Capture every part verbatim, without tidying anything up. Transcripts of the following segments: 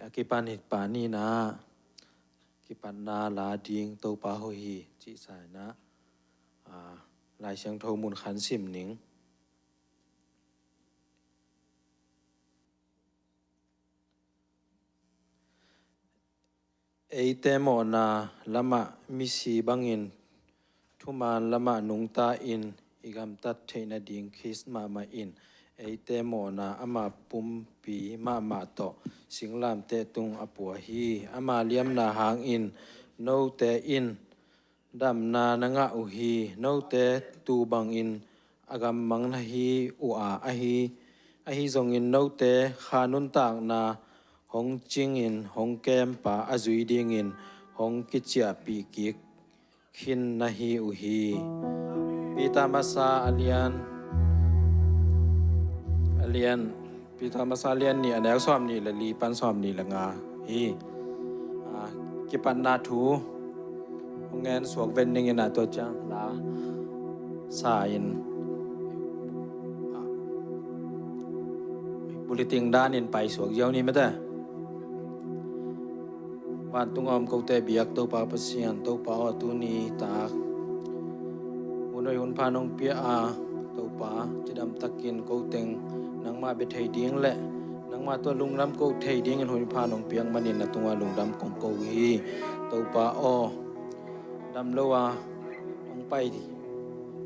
A kipan hi pah ni in ah, kipatna la ding Topa hoih hi cih sa in ah, a, Lai Siangtho mun khat sim ning. Eite mawhna lamah misi bangin, thuman lamah nungta in, i gamtat theih nading Khrist mahmah in eite mawhna ama pumpi mahmah tawh singlamteh tung a pua hi. Ama liamna hangin note in damna na ngah uh hi. Note tu bangin a gammang na hi uh a, ahi, ahi zongin note kha nuntakna hong cingin hong kempa a zui dingin hong kiciahpih kik khin na hi uh hi. Peter masa a lian, a lian, Peter masa a lian nih, a neu sawmnih le li pan sawmnih le nga hi. A, kipatna thu hong ngen suak ven ning in ah, tua ciang la sa in, a, bulletin dan in pai suak ziau ni mate. Vantung a om kote biak Topa Pasian, Topa aw, tuni tak hun hoih hun pha nong pia a, Topa, cidam takin ko teng nangmah bia thei ding le nangmah tawh lungdam ko thei dingin hun pha nong piak manin na tungah lungdam kong ko hi. Topa aw, dam lo a hong pai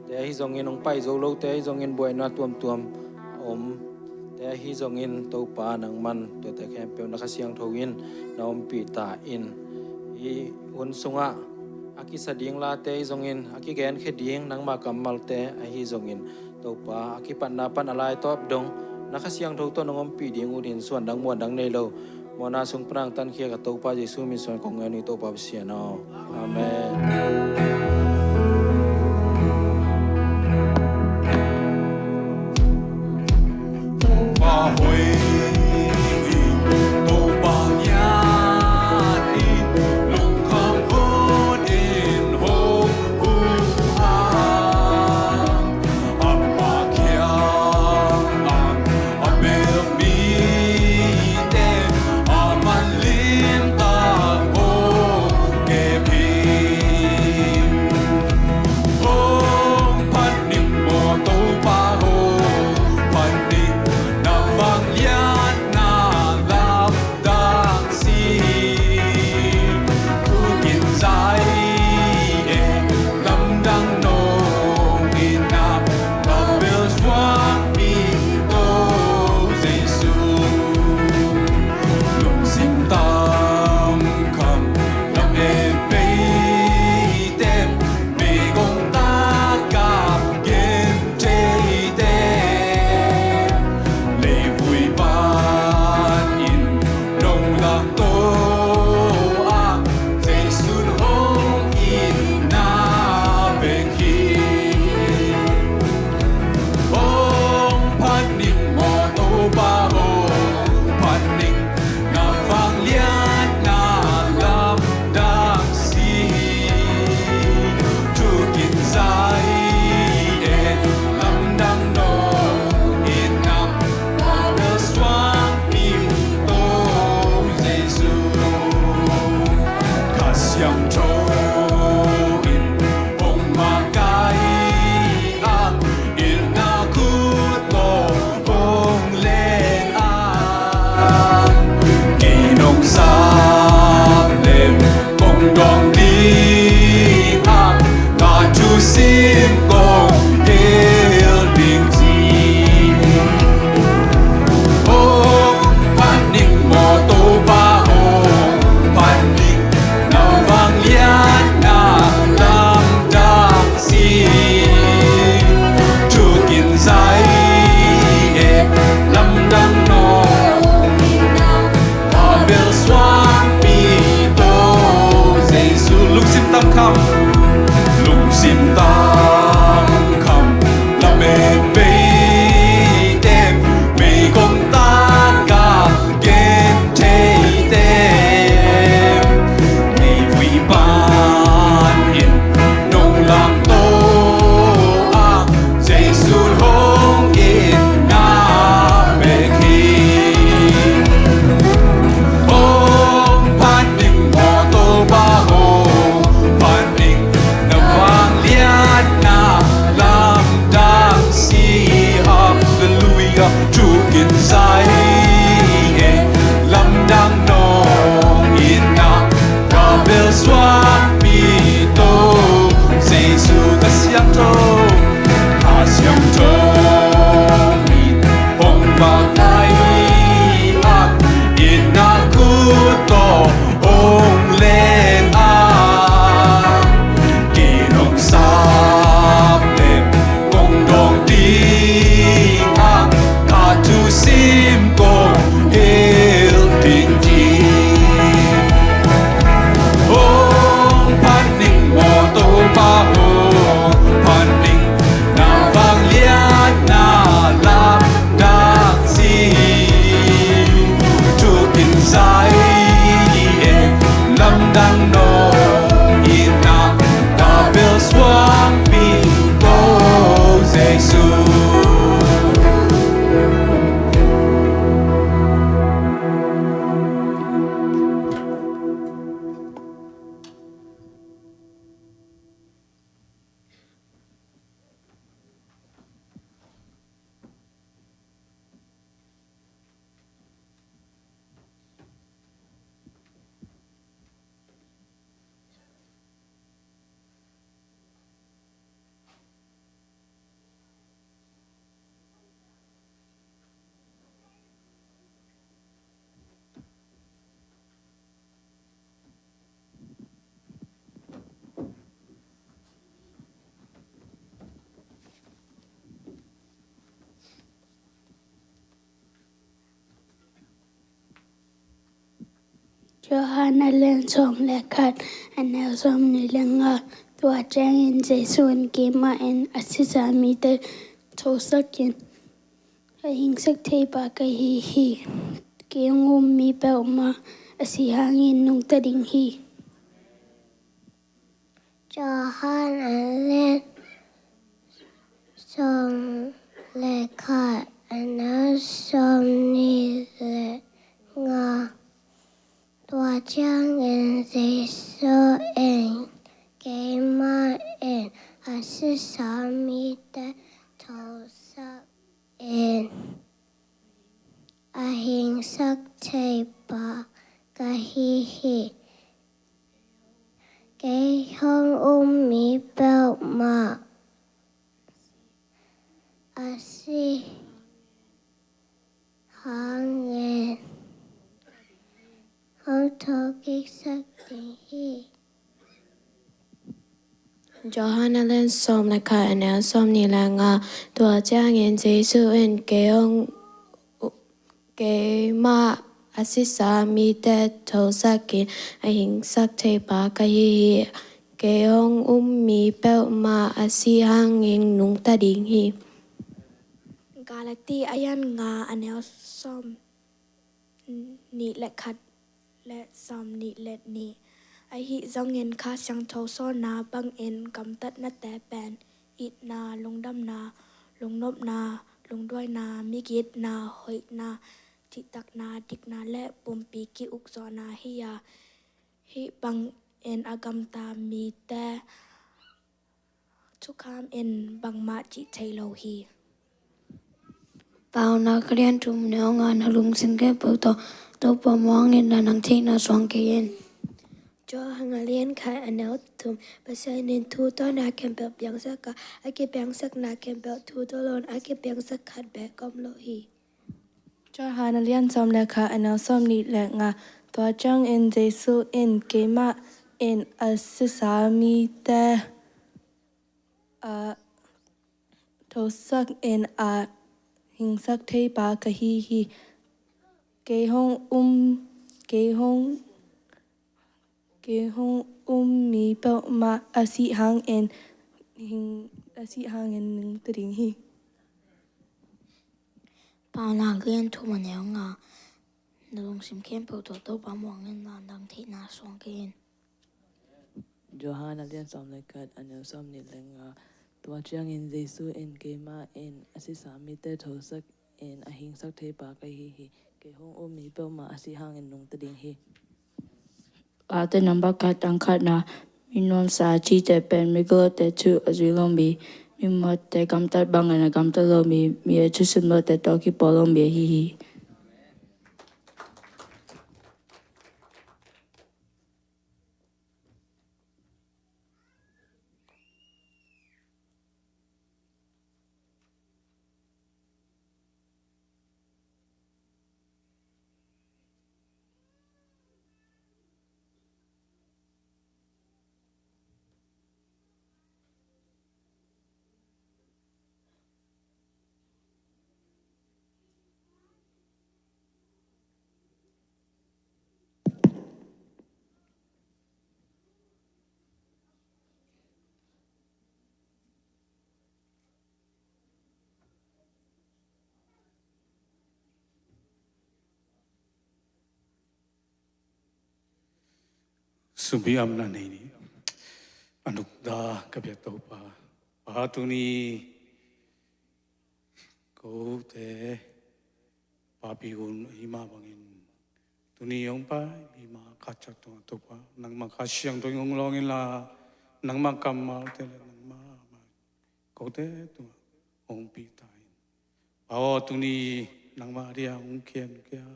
te ahi zongin, hong pai zo lote ahi zongin, buaina tuamtuam a om te ahi zongin, Topa, nangman tuate khempeuh na Kha Siangtho in na ompih ta in. Hih hun sungah a kisa ding late ahi zongin, a kigenkhia ding nangma kammalte ahi zongin, Topa, a kipatna pan a laitawp dong na Kha Siangtho tawh nong ompih ding uh in suandang muandang nei lo, mawhna sung pan a hong tankhia ka Topa Jesuh min suang kong ngen uh hi, Topa Pasian aw. Amen. Johan a lian sawm le khat, a neu sawmnih le nga. Tua ciangin Jesu in, "Keimah in a sisa mite thosakin a hingsak theipa ka hi hi. Kei hong um mi peuhmah a si hangin nungta ding hi." Johan a lian sawm le khat, a neu sawmnih le nga. Tua ciangin Jesu in, "Keimah in a sisa mite thosak in a hingsak theipa ka hi hi. Kei hong um mi peuhmah a si hangin hong thokiksak ding hi." Johan a lian sawm le khat, a neu sawmnih le nga. Tua ciangin Jesu in, "Kei hong, keimah a sisa mite thosakin a hingsak theipa ka hi hi. Kei hong um mi peuhmah a si hangin nungta ding hi." Galati a lian nga, a neu sawm nih le khat le sawmnih le nih. Ahi zongin Kha Siangtho sawlna bangin gamtatnate pen itna, lungdamna, lungnopna, lungduaina, migitna, hoihna, cihtakna, dikna le pumpi ki-ukzawhna hi a, hih bangin a gamta mite thukham in bangmah cih thei lo hi. Paunak a lian thum, a neu nga. Na lungsim khempeuh tawh Topa muang inla, nang theihna suang kei in. Johan a lian khat, a neu thum. Pasian in thu tawh na khempeuh piangsak a, a kipiangsakna khempeuh thu tawh lo in a kipiangsak khat beek om lo hi. Johan a lian sawm le khat, a neu sawmnih le nga. Tua ciangin Jesu in, "Keimah in a sisa mite a thosak in a hingsak theipa ka hi hi. Kei hong um, kei hong, kei hong um mi peuhmah a si hangin hing, a si hangin nungta ding hi." Paunak a lian thum, a neu nga. Na lungsim khempeuh tawh Topa muang inla, nang theihna suang kei in. Johan a lian sawm le khat, a neu sawmnih le nga. Tua ciangin Jesu in, "Keimah in a sisa mite thosak in a hingsak theipa ka hi hi. Kei hong um mi peuhmah a si hangin nungta ding hi." Late namba khat, tang khatna. Mi nuamsa a cihte pen mi gawlote thu a zui lo mi, mi muatte gamtat bangin a gamtat lo mi, mi a thusim lote tawh kipawl lo mi ahi hi. Sumpi amna nei ni. A nungta ka biak Topa, Pa, tuni kote papi hun ahih mah bangin, tuni hong pai mi mah khat ciat tungah Topa, nangmah Kha Siangtho in hong lawng inla, nangmah kammalte le nangmah kote tungah hong pai ta in. Pa aw, tuni nangmah a dia hong khen kia,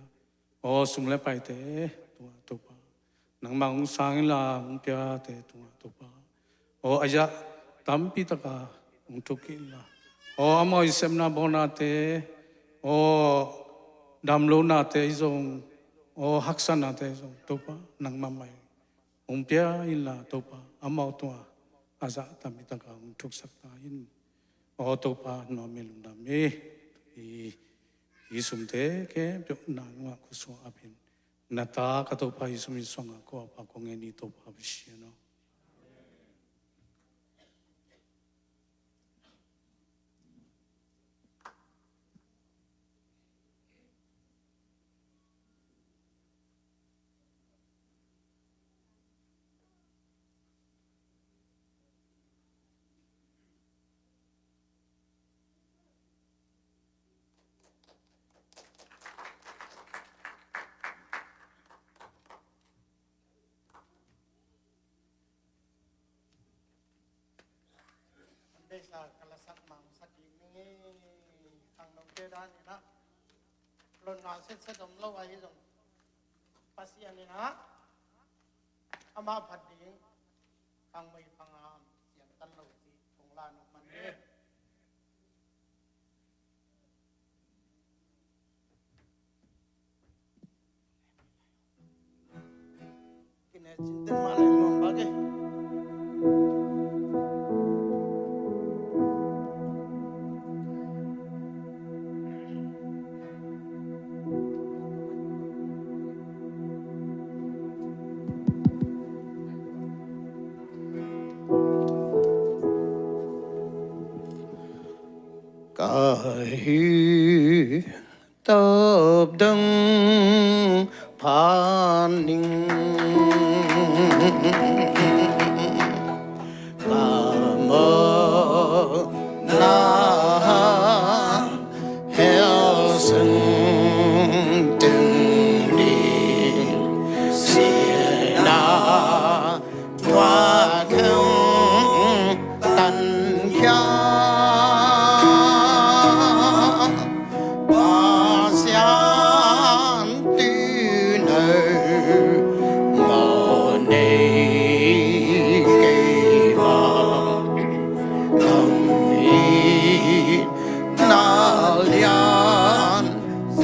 aw, sum le paite tungah Topa, nangmah hong sang inla, hong piate tungah Topa, aw, a zah tampi taka hong thuk inla, aw, amau i sepna bawnate, aw, damlonate zong, aw, haksatnate zong Topa, nangmah mai hong pia inla Topa, amau tungah a zah tampi taka hong thuksak ta in. Aw Topa, nuam in, lungdam hi. I, i sumte khempeuh nang ungah khutsung ap in. Na ta ka Topa Jesu min suangah ko a pa kong ngen hi, Topa Pasian aw. An deihsa ka lasak mang sa ding ning ei, khangnote dan in ah lonna setset om lo ahi zong, Pasian in ah amah phat ding khangmoi khangam siangtan lo cih kong la nop man hi. Kine cinten mah leng nuam bak e. Ka hi tawp dong phan ning, ka mawhna hel sung tung ding, siatna tua khong tan khia, Pasian tui no mawh nei kei mah. Lam itna lian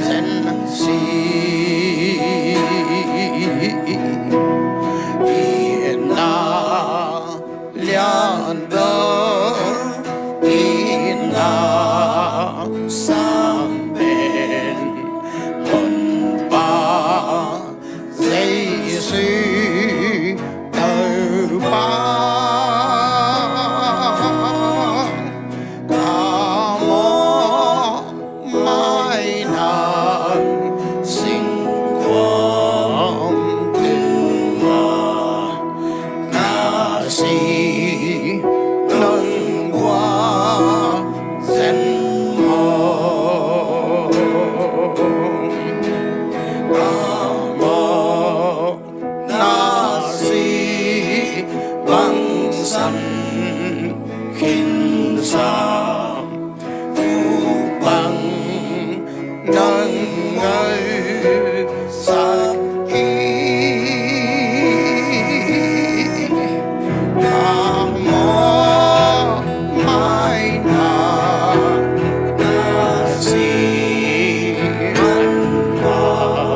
zen si, itna lian bel, itna sang pen Honpa Jesu Topa. Ka mawhmaina singkuang tungah na si nong guan zen maw. Ka mawh na si bangsan khinsa, upang nang ngaisak hi. Ka mawhmaina na si man bang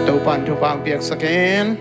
Topa'n thupha piaksak hen.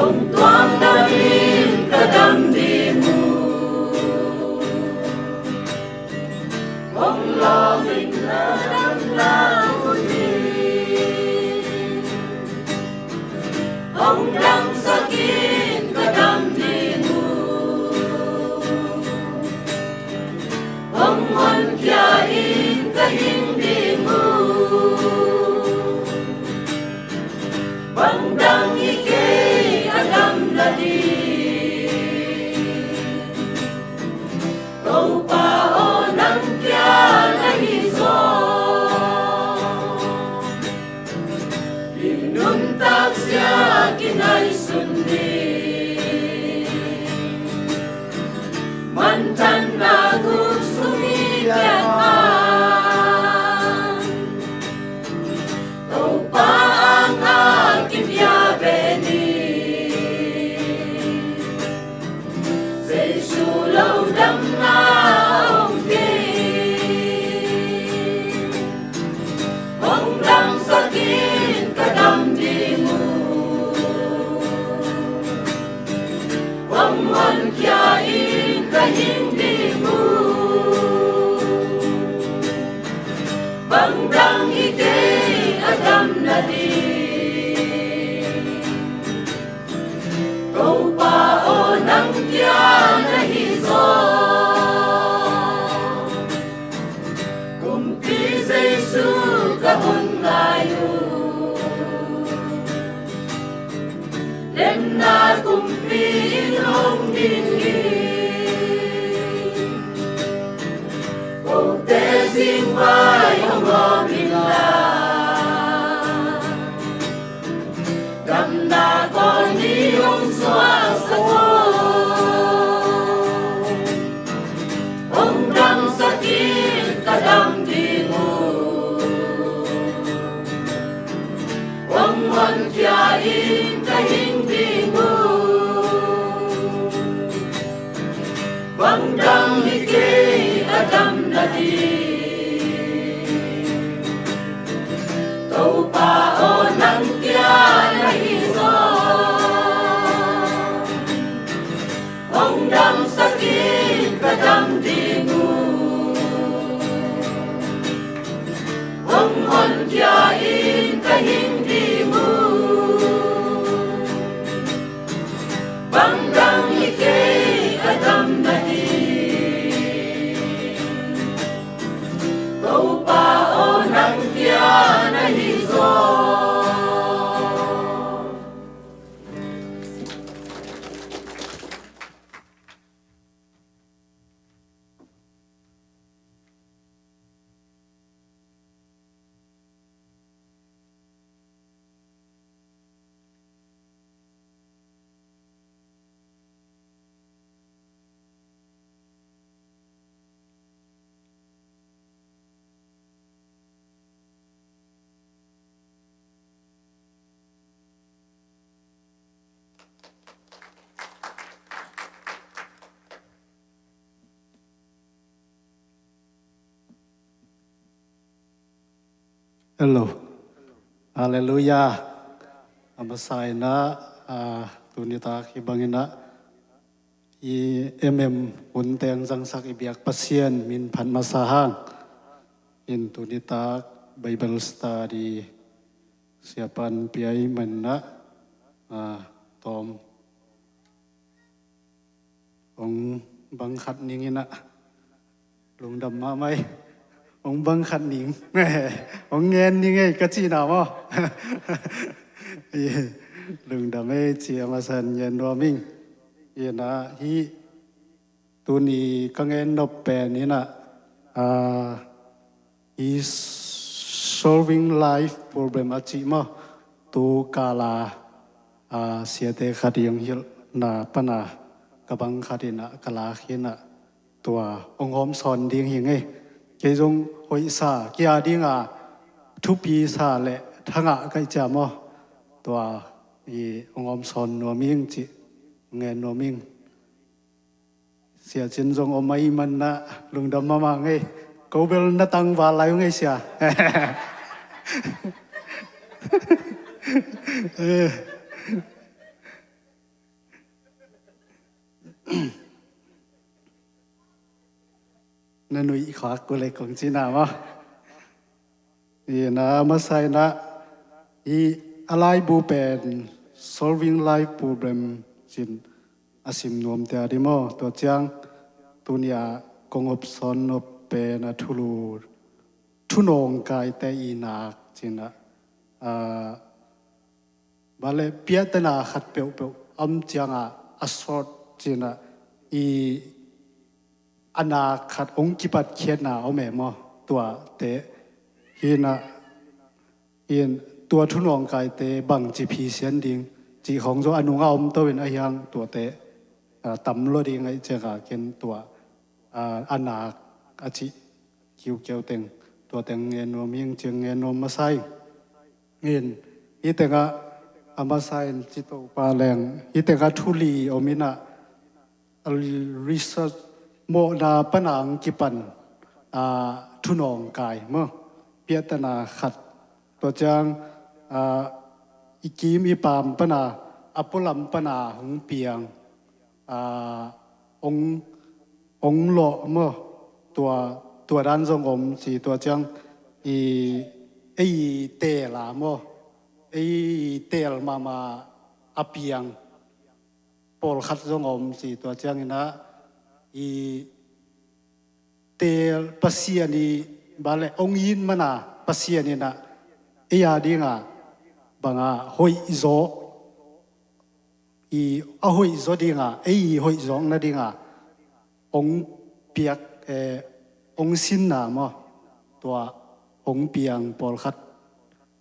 Tuam dam in ka dam ding uh. Hong lawm in ka dam ding uh. Hong damsak in ka dam ding uh. Hong honkhia in ka hing ding uh. Bang dang hi kei a dam nading. Topa aw, nang kia na hi zaw. I nuntak zia kinaisun ni. Manthanna guk sung i kiangah Topa angah kipia ve ni. Jesu lodamna hong kei. Hong damsak in ka dam ding uh. Hong honkhia in ka hing ding uh. Bang dang hi kei a dam nading. Topa aw, nang kia na hi zaw. Kumpi Jesu ka hun ngai uh. Lemna kumpi in hong ding hi. Kote zingvai hong om inla. Damna kawni hong suaksak aw. Hong damsak in ka dam ding uh. Hong honkhia in ka hing ding uh. Bang dang hi kei a dam nading. Topa aw, nang kia na hi zaw. Hong damsak in ka dam ding uh. Hong honkhia in ka hing ding uh. Bang dang hi kei a dam nading. Topa aw, nang kia na hi zaw. Hello. Halleluiah. A masa in ah, ah, tuni tak hih bangin ah i M M hun teng zangsak i biak Pasian min phat masa hang. In tuni tak Bible study siapan piai man ah, ah, tawm hong bang khat ning in ah, lungdam mahmah ei. Hong bang khat ning. Hong ngen ning ei ka cihna maw? Lungdam ei ci a masa in ngen nuam ing. In ah hih tuni ka ngen nop pen in ah, ah, hih solving life problem a cih maw? Tu kala, ah, siate khat i hong hilhna pan a ka bang khat in ah ka lak hi in ah, tua hong hawmsawn ding hi ing ei. Kei zong hoihsa kia ding a thupi sa le thangah ka hih ciang maw? Tua i hong hawmsawn nuam ing cih ngen nuam ing. Sia Cin zong om ahih man ah lungdam mahmah ing ei. Ko bel na tangval lai ung ei sia. na nuih khak uh le kong cina maw? Ina masa ina i a laibu pen Solving Life Problem cin a sim nuam tia di maw? Tua ciang tunia kong op sawn nop pen a thulu thunawngkaite i nak cina, a, bale piatana khat peuhpeuh om cianga a sort cina i a nak khat ong kipat khiatna om e maw? Tua te hina in tua thunawngkaite bangci phisian ding cih khong zo a nunga om to in a hiang tuate, a, tam lo ding ahi cianga ken tua, a, a nak a cih kiukiau teng tua teng ngen nuam hing ciang ngen nuam masa ing. In hi tenga a masa in ci to pa leng hi tenga thuli om ina a research mawhna pana ang kipan, a, thunawngkai maw? Piatana khat tua ciang, a, i kim i pam pana a pualam pana hong piang, a, ong ong lawh maw? Tua tua dan zong om ci tua ciang i ei tela maw? Ei tel mama a piang pawlkhat zong om ci tua ciang ina i tel Pasian i bale ong in mana Pasian ina ei a dinga banga hoih zaw i a hoih zaw dinga ei i hoih zawkna dinga ong piak, eh, ong sinna maw? Tua ong piang pawlkhat,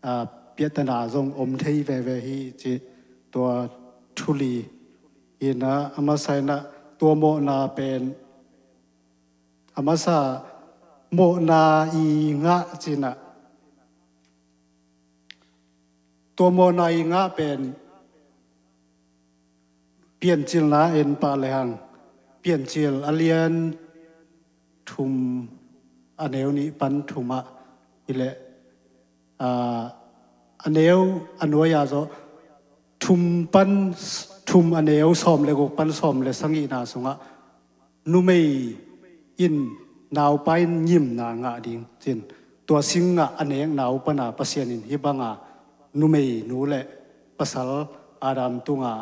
a, piatana zong om thei veve hi ci tua thuli ina a masa ina tua mawhna pen a masa mawhna i ngah cina tua mawhna i ngah pen Piancilna en pah lehang Piancil a lian thum a neu nih pan thum ah hi leh, aa, a neu a nuai-a zawh thum pan thum a neu sawm le guk pan sawm le sagihna sungah numei in naupa in ngimna ngah ding cin tua sing ngah a nek nau pana Pasian in hih banga numei nu le pasal Adam tunga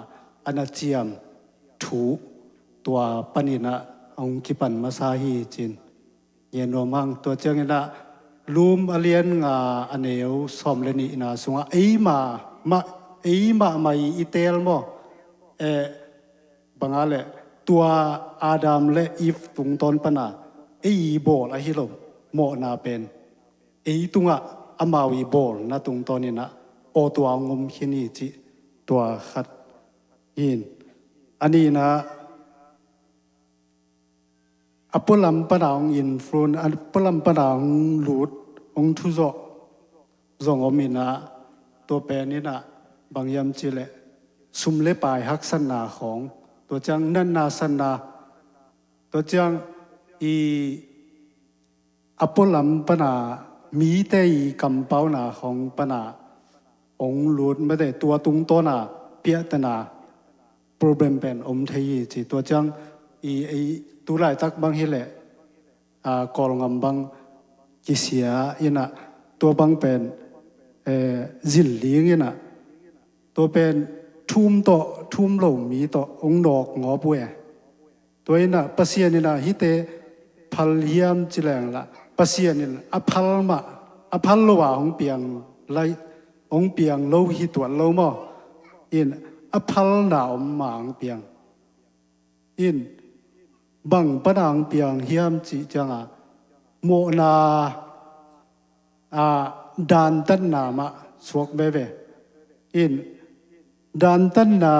a na ciam thu tua paninah a hong kipan masa hi cin. Ngen nuam hang tua cianginah Lum a lian nga a neu sawm le nihna sungah eima mah, eima mah i teel maw? Eh, banga le tua Adam le Eve tungtawn pana ei i bawl ahi lo mawhna pen ei tungah amau i bawlna tungtawn inah aw tua hong om khin hi cih tua khat in. A nihna a pualam pana hong influence, a pualam pana hong lut, hong thuzawh zong om inah tua pen inah bang hiam cih leh sum le pai haksatna khawng, tua ciang natna satna, tua ciang i a pualam pana mite i kampauna khawng pana hong lut mate tua tungtawna piahtana problem pen om thei hi ci. Tua ciang i, i tu laitak bang hi leh, aa, Kawlngam bang kisia inah tua bang pen, eh, zin ling inah tua pen thum tawh thum lo mi tawh hong nawk ngawp uh e. Tua inah Pasian inah hihte phal hiam ci leng lah Pasian in a phal mah, a phal lo a hong piang lai, hong piang lo hi tuan lo maw? In a phalna om mah hong piang. In bang pana hong piang hiam cih cianga mawhna, a, dantatna mah suak veve. In dantatna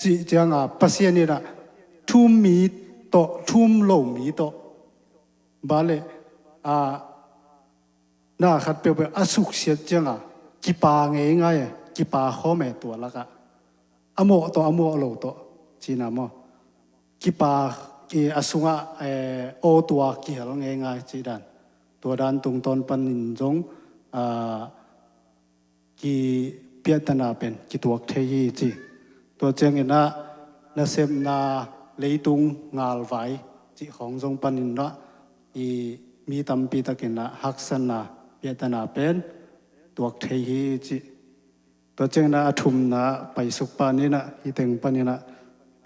cih cianga Pasian inah thum mi tawh thum lo mi tawh bale, a, na khat peuhpeuh a suksiat cianga kipa ngeingai e, kipa khawm e tua lakah a mawh tawh a mawh lo tawh cina maw? Kipa, ki, a sungah, eh, aw tua kihel ngeingai cih dan, tua dan tungtawn panin zong, aa, ki piahtana pen kituak thei hi ci. Tua cianginah nasepna leitung ngalvai cih khawng zong panin ah i mi tampi takin ah haksatna piahtana pen tuak thei hi cih. Tua ciangin ah a thumna paisuk panin ah hih teng panin ah,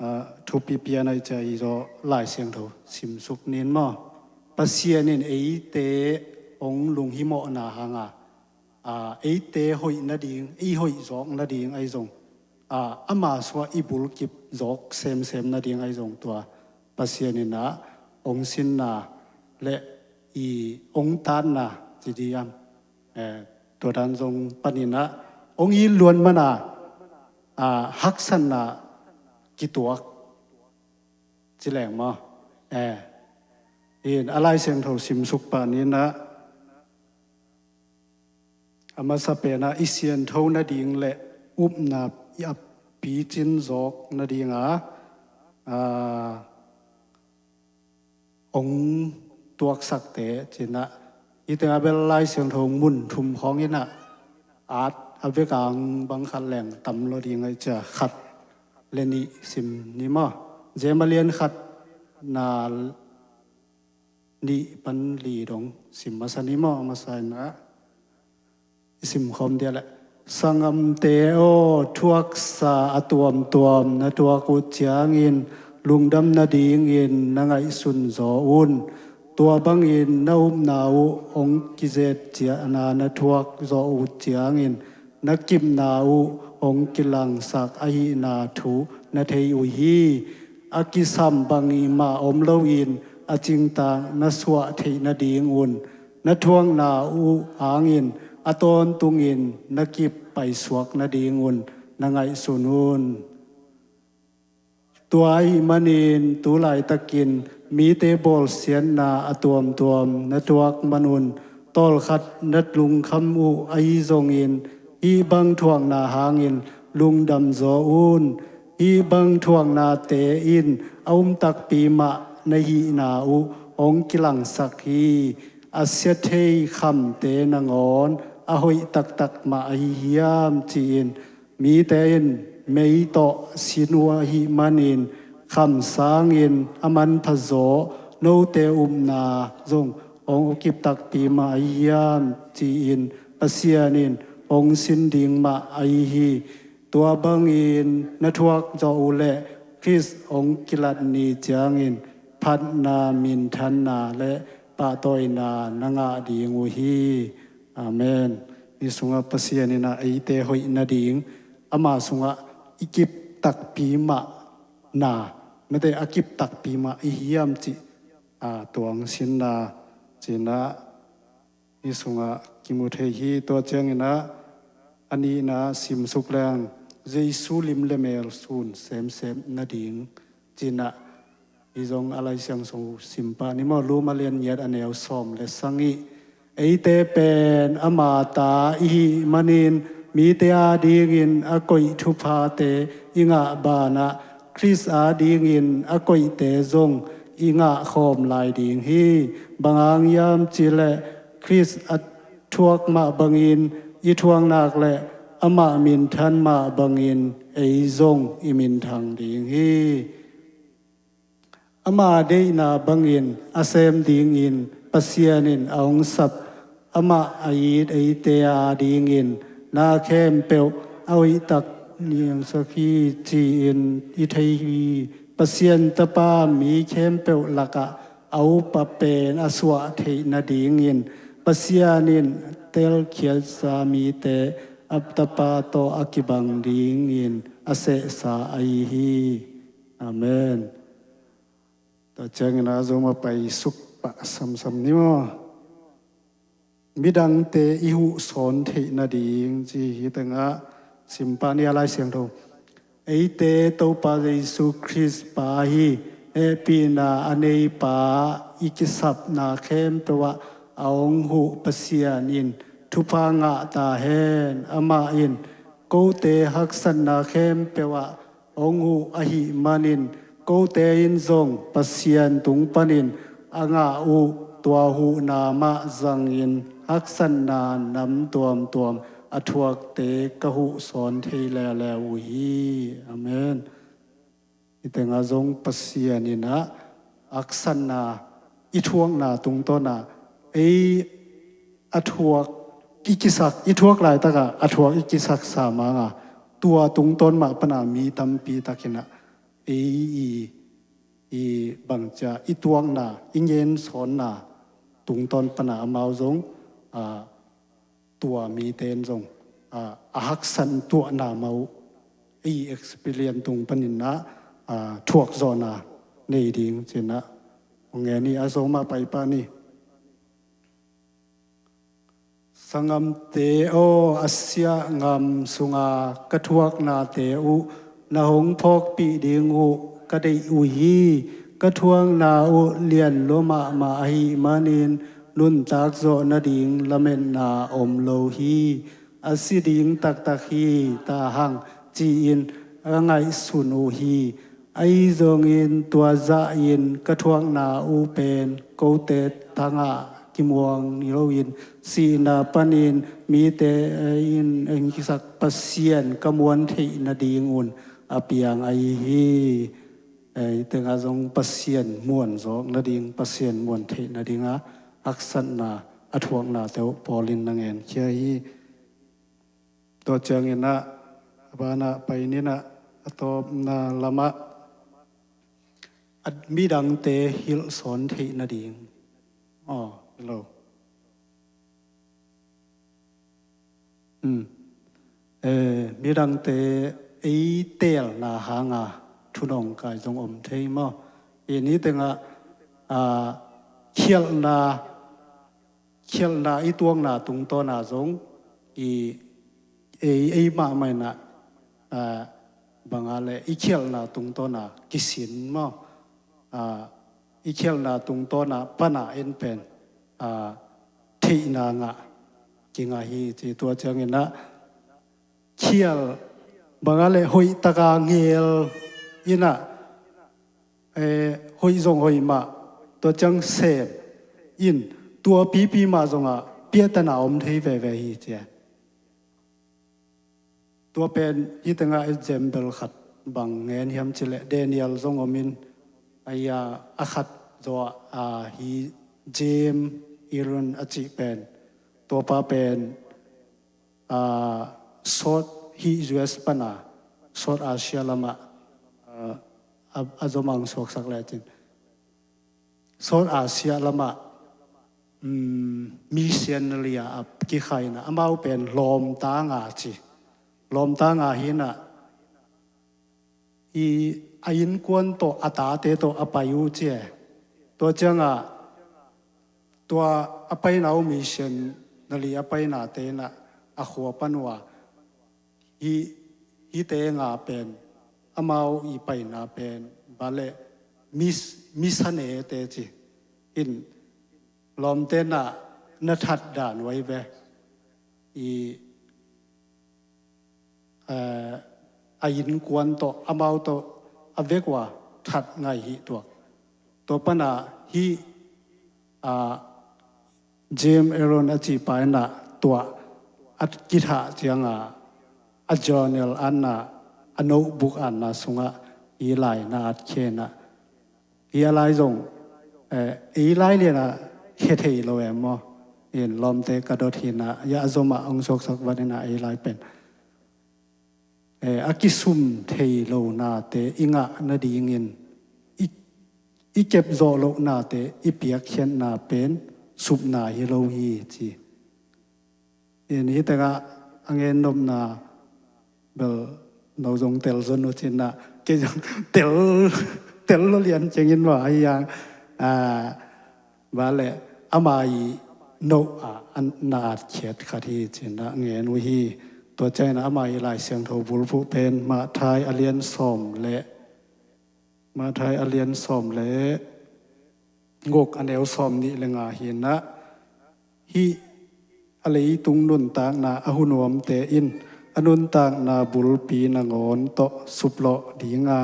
ah, thupi pian ah i cia i zaw Lai Siangtho simsuk nin maw? Pasian in eite hong lunghimawhna hanga, ah, eite hoih nading, ei hoih zawk nading ahi zong, ah, ama suah i bulkip zawk semsem nading ahi zong tua Pasian in ah hong sinna le i hong tatna ci diam, eh, tua dan zong panin ah hong it luan mana, ah, haksatna kituak ci leng maw? Eh, in a Lai Siangtho simsuk panin ah a masa pen ah i siangtho nading le upna i a picin zawk nadinga, ah, hong tuaksakte cin ah, hih teng a bel Lai Siangtho mun thum khawng in ah at a vek ang bang khat leng tam lo ding ahi cia khat le nih sim ni maw? Jeim a lian khat na nih pan li dong sim masa ni maw? A masa in ah i simkhawm dia leh, sanggamte aw, thuaksa a tuamtuam na tuak uh ciangin lungdam nadingin na ngaihsun zaw un. Tua bangin na upna uh hong kizet ciahna na thuak zawh uh ciangin na kipna uh hong kilangsak ahihna thu na thei uh hi. A kisam bangmah om loin a cingtak na suah theih nadingun na thuakna uh hangin a tawntungin na kip paisuak nadingun na ngaihsun un. Tua ahih manin tu laitakin mite bawlsiatna a tuamtuam na tuak manun tawlkhat na lungkham uh ahi zongin hih bang thuakna hangin lungdam zaw un. Hih bang thuaknate in a um takpi mah na hihna uh hong kilangsak hi. A sia thei khamte nangawn a hoih taktak mah ahi hiam ci-in mite in mei tawh sin uh ahih manin kham sangin a manpha zaw note upna zong hong kip takpi mah ahi hiam ci-in Pasian in hong sin ding mah ahi hi. Tua bangin na thuak zawh uh leh Khrist hong kilat ni ciangin phatna, minthanna le pahtawina na ngah ding uh hi. Amen. Hih sungah Pasian in ah eite hoih nading ama sungah i kip takpi mah na, mete a kip takpi mah i hiam cih, ah, tuang sinna cin ah hih sungah kimu thei hi. Tua ciangin ah a nihna simsuk leng Jesu lim le mel sun semsem nading cin ah hih zong a Lai Siangtho sim pah ni maw? Rom a lian giat a neu sawm le sagih. Eite pen ama ta i hih manin mite adingin a koih thuphate i ngah banah Khrist adingin a koihte zong i ngah khawm lai ding hi. Bang hang hiam cih leh Khrist a thuak mah bangin i thuak nak leh amah minthan mah bangin ei zong i minthang ding hi. Ama deihna bangin a sem dingin Pasian in a hong sap, amah a it eite adingin na khempeuh a hoihtak niangsak hi ci-in i thei hi. Pasian Tapa mi khempeuh lakah a upa pen a suah theih nadingin Pasian in telkhiatsa mite a Tapa tawh a kibang dingin a sehsa ahi hi. Amen. Tua ciangin a zom a paisuk pah samsam ni maw? Midangte i huh sawn theih nading ci hi tengah sim pah ni a Lai Siangtho. Eite Topa Jesu Khrist pa hi. Hehpihna a neipa i kisapna khempeuh ah a hong huh Pasian in thupha ngah ta hen. Amah in kote haksatna khempeuh ah hong huh ahih manin kote in zong Pasian tung panin a ngah uh tua huhna mah zangin haksatna nam tuamtuam a thuakte ka huh sawn thei leuleu uh hi. Amen. Tengah zong Pasian in ah haksatna i thuakna tungtawn ah ei a thuak i kisak, i thuak laitakah a thuak i kisaksa manga tua tungtawn mah pana mi tampi takin ah ei i, i bangcia i tuakna, i ngensawnna tungtawn pana amau zong, a, tua mite in zong, a, a haksat tuahna mah uh i experience tung panin ah, a, thuakzawhna nei ding ci-in ah hong ngen hi. A zong mah paipah ni. Sanggamte aw, a siah ngam sunga ka thuaknate uh na hong phawkpih ding uh ka deih uh hi. Ka thuakna uh lian lua mahmah ahih manin nuntak zawh nading lametna om lo hi. A si ding taktak hi ta hang ci-in ka ngaihsun uh hi. Ahi zongin tua zahin ka thuakna uh pen kote thangah kimuang ni loin sihna panin mite in hong kisak Pasian ka muan theih nadingun a piang ahi hi. Ei tengah zong Pasian muan zawk nading, Pasian muan theih nadinga haksatna a thuaknate uh Paul in na ngenkhia hi. Tua ciangin ah a banah pai ni in ah a tawpna lamah a midangte hilhsawn theih nading. Aw, hello. Um. Eh, midangte ei teelna hanga thunawngkai zong om thei maw? I ni tengah, ah, khialhna, khialhna i tuakna tungtawna zong i ei, ei mahmah in ah, ah, banga le i khialhna tungtawna kisin maw? Ah, i khialhna tungtawna pana en pen, ah, theihna ngah kingah hi ci. Tua ciangin ah khial banga le hoihtaka ngel in ah, eh, hoih zong hoih mah, tua ciang sem in tua pipi mah zongah piatana om thei veve hi cia. Tua pen hi tengah example khat bang ngen hiam cileh Daniel zong om in, a, a khat zaw ah hi Jim Iron a cih pen, tuapa pen, a, South hi U S pana, South Asia lamah, a, a, a zomang suaksak lecin South Asia lamah, um, missionary a kikhaina amau pen lawmta nga ci. Lawmta nga hi in ah i a innkuan tawh a tate tawh a pai uh cia. Tua ciangah tua a paina uh missionary a painate in ah a khua pan uh a hi, hite nga pen amau i paina pen bale mis, misanete ci in lawmte na, na that dan uh ahi ve. I, eh, a innkuan tawh amau tawh a vek uh a that ngaih hi tuak. Tua pana hi, ah, Jim Iron a cihpa in ah tua a kithah ciangah a journal an ah a notebook an ah sungah hi lai na at khe in ah hi a lai zong, eh, hi lai lian ah khe thei lo em maw? In lawmte ka dot hi in ah hi a zomah hong suaksak vat in ah hi lai pen. Eh, a kisum thei lo nate i ngah nadingin i, i kep zawh loh nate i piakkhiatna pen supna hi lo hi ci. In hi tengah a ngen nopna bel no zong tel zon uh ci in ah kei zong tel, tel lo lian cengin mah ahi hang, ah, bale ama i note ah na atkhiat khat hi ci in ah ngen uh hi. Tua ciangin ama i Lai Siangtho bulphuh pen Matthai a lian sawm le, Matthai a lian sawm le guk a neu sawm nih le nga hi in ah hih a leitung nuntakna a hunuamte in a nuntakna bulpi nangawn tawh suplawh dinga,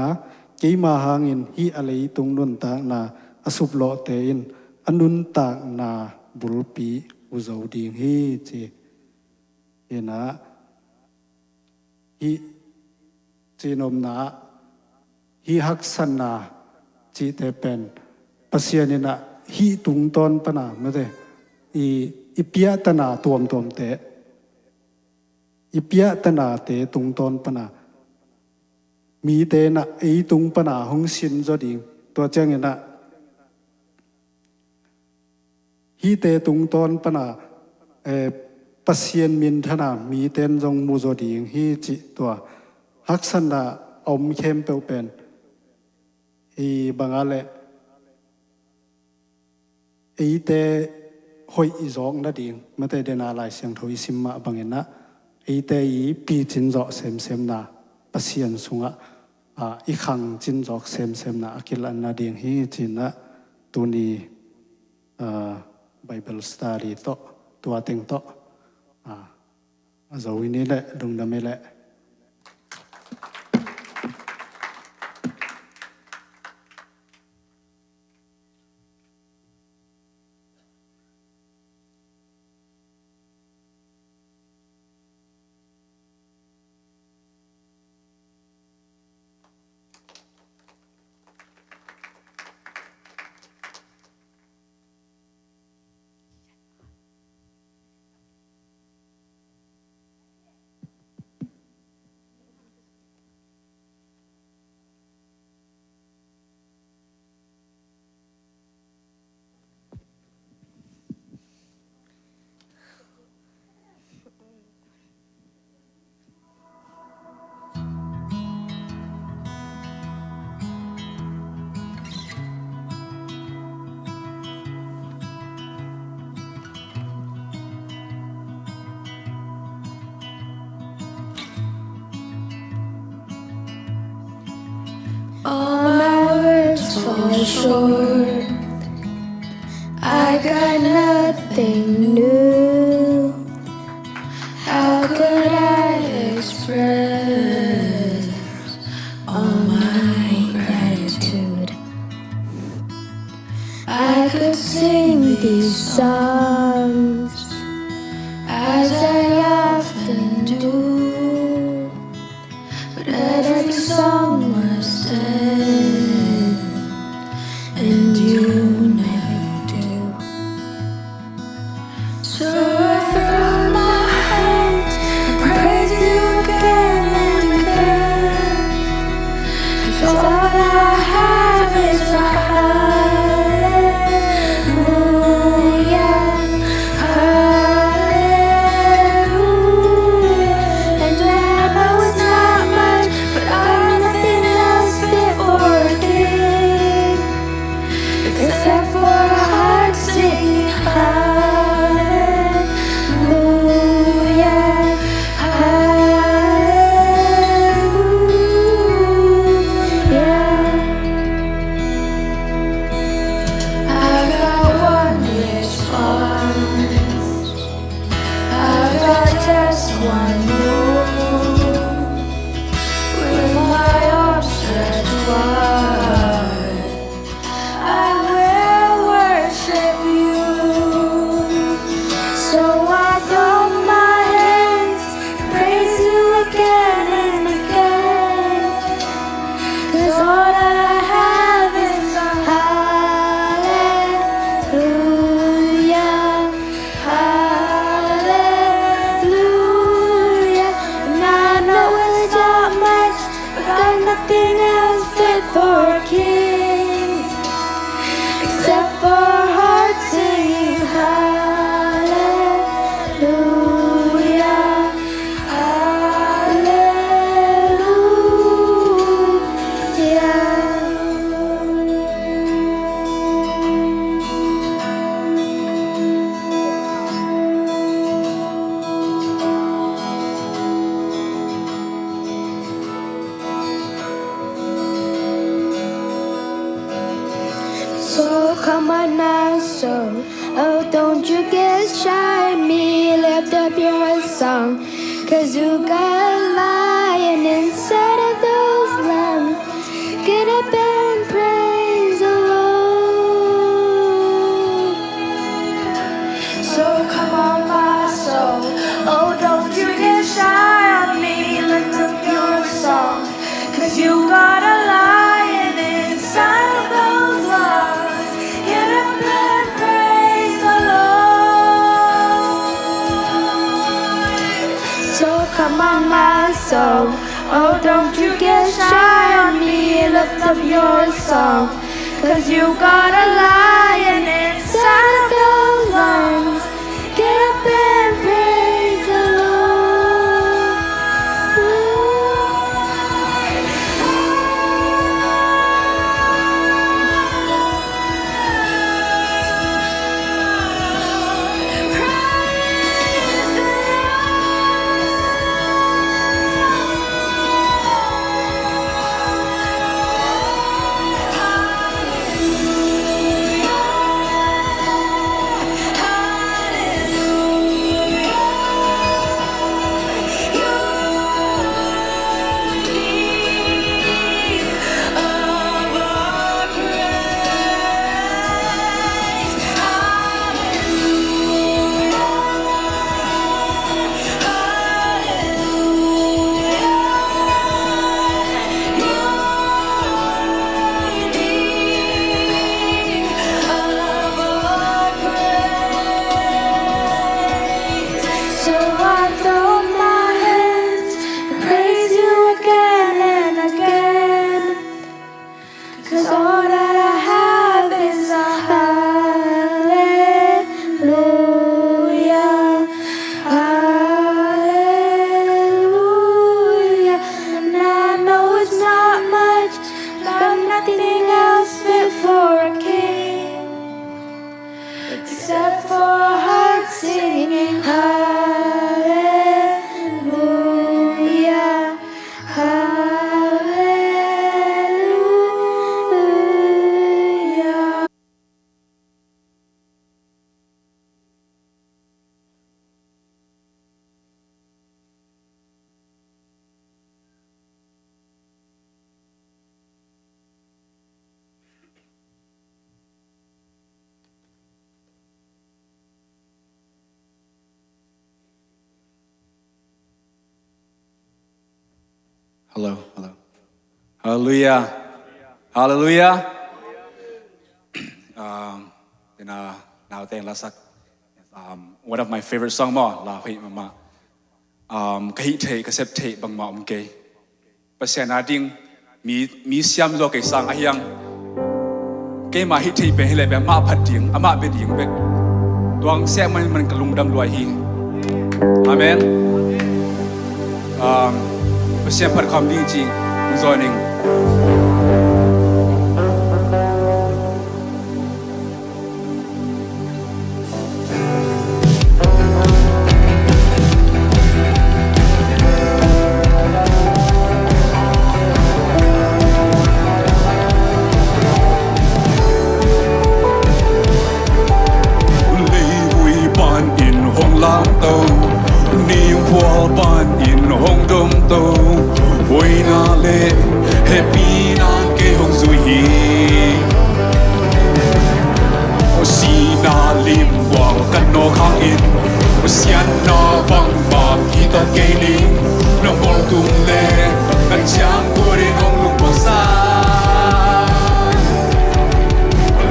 keima hangin hih a leitung nuntakna a suplawhte in a nuntakna bulpi huzo ding hi ci. Hi in ah hih cihnopna ah hih haksatna cihte pen Pasian in ah hih tungtawn pana mate i, i piahtana tuamtuamte, i piahtanate tungtawn pana mite in ah ei tung pana hong sin zaw ding. Tua ciangin ah hihte tungtawn pana, eh, Pasian minthana miten zong mu zaw ding hi cih tua haksatna a om khempeuh pen i banga le eite hoih i zawk nading, mate dena Lai Siangtho i sim mah bangin ah eite i picin zawh semsemna, Pasian sungah, ah, i khangcin zawk semsemna a kilan nading hi ci-in ah tuni, ah, Bible study tawh, tua teng tawh, ah, a zo i ni leh, lungdam i leh. All my words fall short. I got nothing new. How could I express all my gratitude? I could sing these songs as I often do, but every song must end, and you never do. So I throw up my hands and praise you again and again. 'Cause all I have is a hallelujah, hallelujah. And I know it's not much, but I've nothing else fit for a king except for a heart singing hallelujah, hallelujah. I've got one response. I've got just one move. With my arms stretched wide, I will worship you. So I throw my hands and praise you again and again. 'Cause all I have is a hallelujah, hallelujah. And I know it's not much, but I've nothing else fit for a king except for a heart singing hallelujah, hallelujah. So come on now, soul. Oh, don't you get shy on me. Lift up your song, 'cause you got a lion inside of those lungs. Get up and praise the Lord. So come on, my soul. Oh, don't you get shy on me. Lift up your song, 'cause you got a lion So come on, my soul. Oh, don't you get shy on me. Lift up your song. 'Cause you got a lion inside of those lungs. Get up and praise the Lord. So I throw up my hands and praise you again and again. 'Cause all that I have is a hallelujah, hallelujah. And I know it's not much, but nothing else fit for a king. Except for a heart singing hallelujah, hallelujah. Hello, hello. Hallelujah. Hallelujah. Um, ina nauteng lasak. Um, one of my favorite song maw, la hoih mahmah. Um, ka hih theih, ka sep theih bangmah om kei. Pasian a ding mi, mi siam zaw kei sang a hiang. Keimah hih theih pen hi leh pen amah phat ding, amah bia ding bek. Tuang seh man man ka lungdam luai hi. Amen. Um, Pasian phat khawm ding ci hong zawn ing. Leivui panin hong lamto, nimphual panin hong domto, hoihna le hehpihna in kei hong zui hi. Sihna limbuang ka nawk hangin, siatna bangmah kitat kei ning. Na bawl tung le na ciang kul in hong lungmuang sa.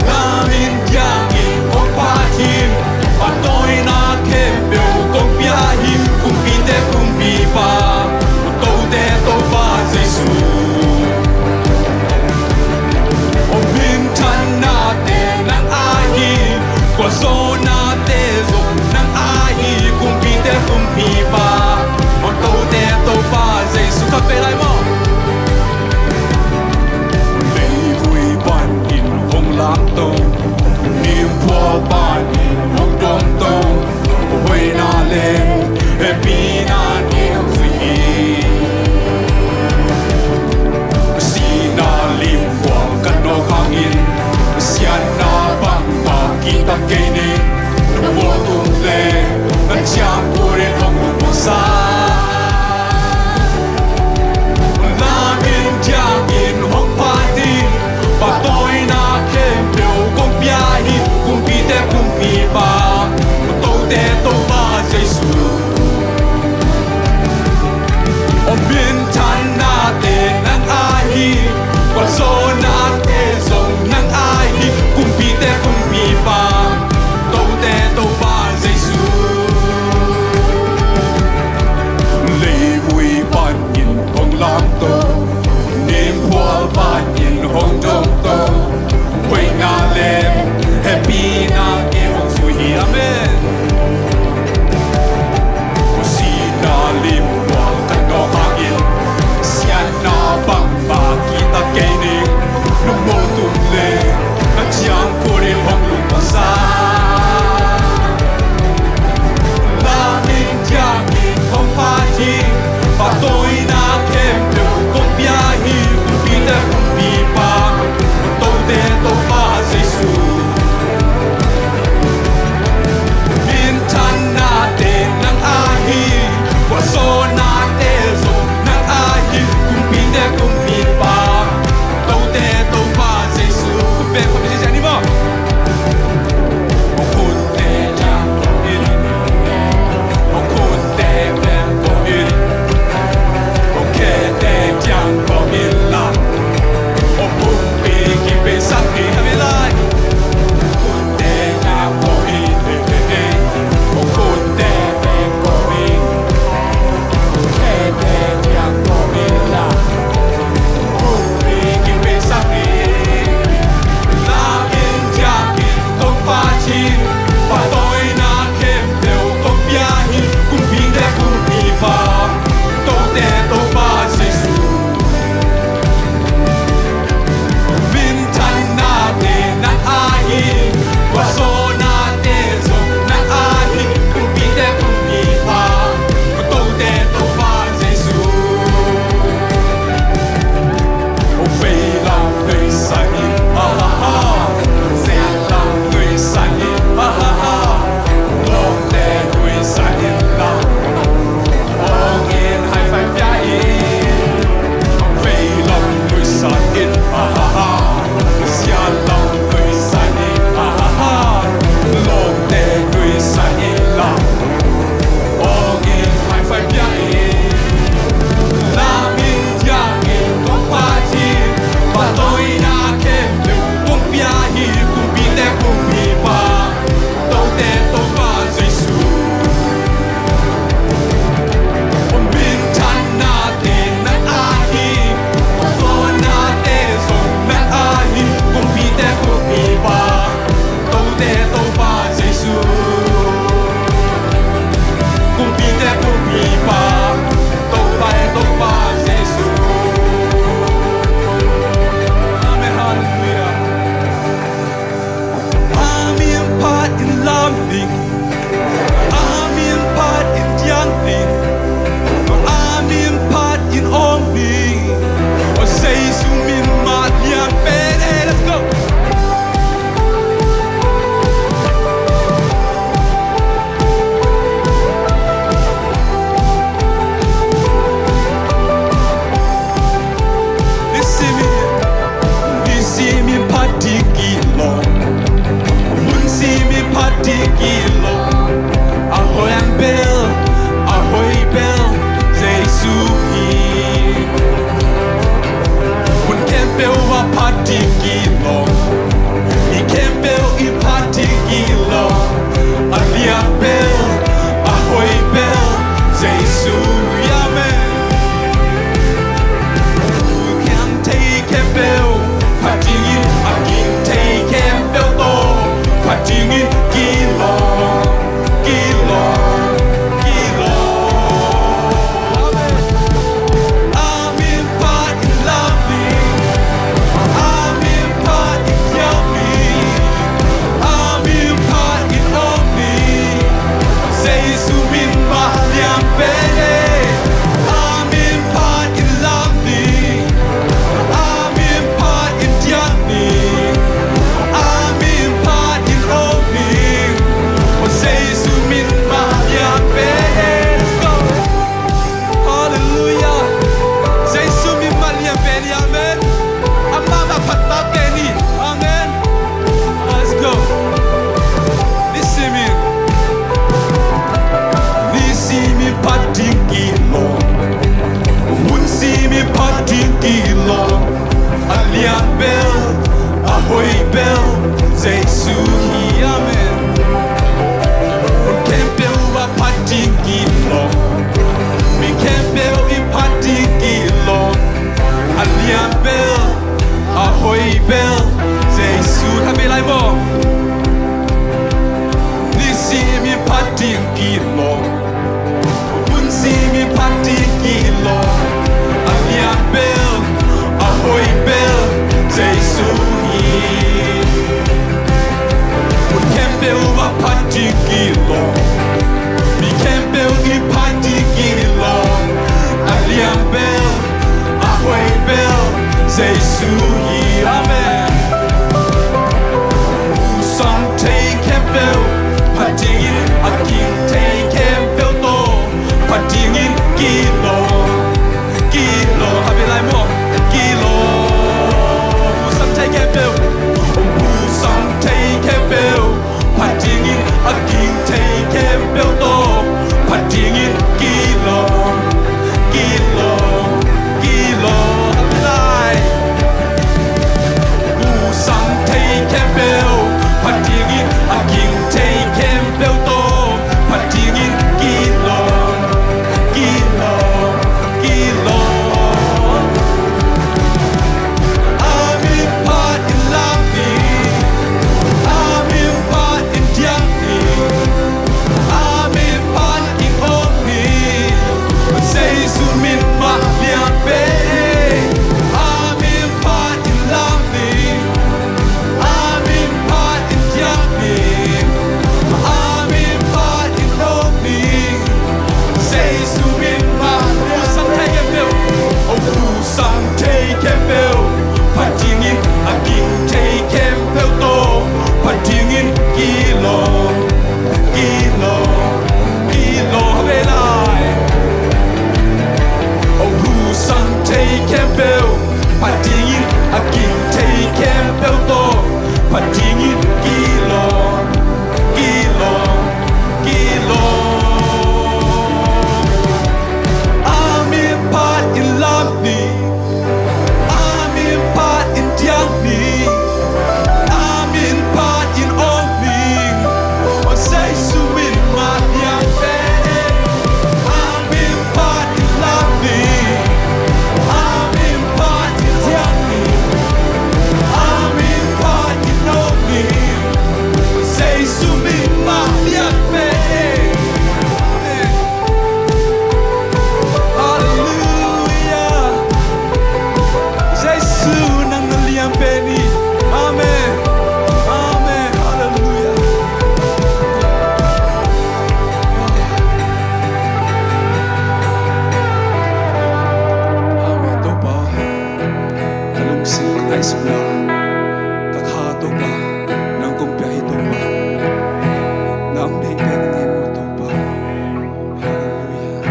Lam in diangin hong phat hi. Pahtawina khempeuh kong pia hi. Kumpite Kumpipa, tote Topa Jesu. Aw, minthannate nang aa hi. Gualzawnate zong nang aa hi. Kumpite Kumpipa, aw, tote Topa Jesu. Ka pe lai maw? Leivui panin hong lamto, nimphual panin hong domto, hoihna le hehpihna in kei hong zui hi. Sihna limbuang ka nawk hangin, siatna bangmah kitat kei ning. Na bawl tung le na ciang kul in hong lungmuang sa. Lam in diangin hong phat hi. Pahtawina khempeuh kong pia hi. Kumpite Kumpipa, tote Topa Jesu. Aw, minthannate nang aa hi. Gualzawnate zong nang aa hi. Kumpite Kumpipa, tote Topa Jesu. ding ki lawm. Mi khempeuh in phat ding ki lawm. A lian bel, a hoih bel, Jesu hi, amen. Thu khiam thei khempeuh phat dingin, a ging thei khempeuh tawh phat dingin ki lawm, ki lawm, ki lawm. Amen. A min phat in lam ding, a min phat in thiang ding, a min phat in awng ding. Jesu min mah lian pen e. A min phat in lam ding, a min phat in thiang ding, a min phat in awng ding. Jesu min mah lian pen e. Let's go. Halleluiah. Jesu min mah lian pen hi, amen. Amah mah phat ta pen hi, amen. Let's go. Nisimin, nisimin phat ding ki lawm. Hun simin phat ding ki lawm. A lian bel, a hoih bel, Jesu hi, amen. Hun khempeuh ah phat ding ki lawm. Mi khempeuh in phat ding ki lawm. A lian bel, a hoih bel, Jesu. Kha vei lai maw. Nisimin phat ding ki lawm. Hun simin phat ding ki lawm. A lian bel, a hoih bel, Jesu hi. Hun khempeuh ah phat ding ki lawm. Mi khempeuh in phat ding ki lawm. A lian bel, a hoih bel, Jesu hi, amen. Husang thei khempeuh phat dingin, a ging thei khempeuh tawh phat dingin ki lawm, ki lawm. Kha vei lai maw. Ki lawm. Husang thei khempeuh, husang thei khempeuh phat dingin, a ging thei khempeuh tawh phat dingin ki lawm, ki lawm, ki lawm. Kha vei lai. Husang thei khempeuh phat dingin, a ging thei khempeuh tawh phat dingin ki lawm, ki lawm, ki lawm. A min phat in lam ding, a min phat in thiang ding, a min phat in awng ding. Jesu min mah lian pen. A min phat in lam ding, a min phat in thiang ding, a min phat in awng ding. Jesu min mah. Husang thei khempeuh, oh, husang thei khempeuh phat dingin, a ging thei khempeuh tawh phat dingin ki lawm, ki lawm, ki lawm. Kha vei lai. Oh, husang thei khempeuh phat dingin, a ging thei khempeuh tawh phat dingin ki lawm, ki lawm, ki lawm. A min phat in lam ding, a min phat in thiang ding, a min phat in awng ding. Oh, Jesu min mah lian pen. A min phat in lam ding, a min phat in thiang ding, a min phat in awng ding. Jesu min mah lian pen. Amen. Halleluiah. Jesu nang na lian pen hi. Amen. Amen. Halleluiah. Amen. Topa, ka lungsim ka ngaihsutna, ka kha Topa, nang kong pia hi Topa. Na om deih pen hi maw Topa. Halleluiah.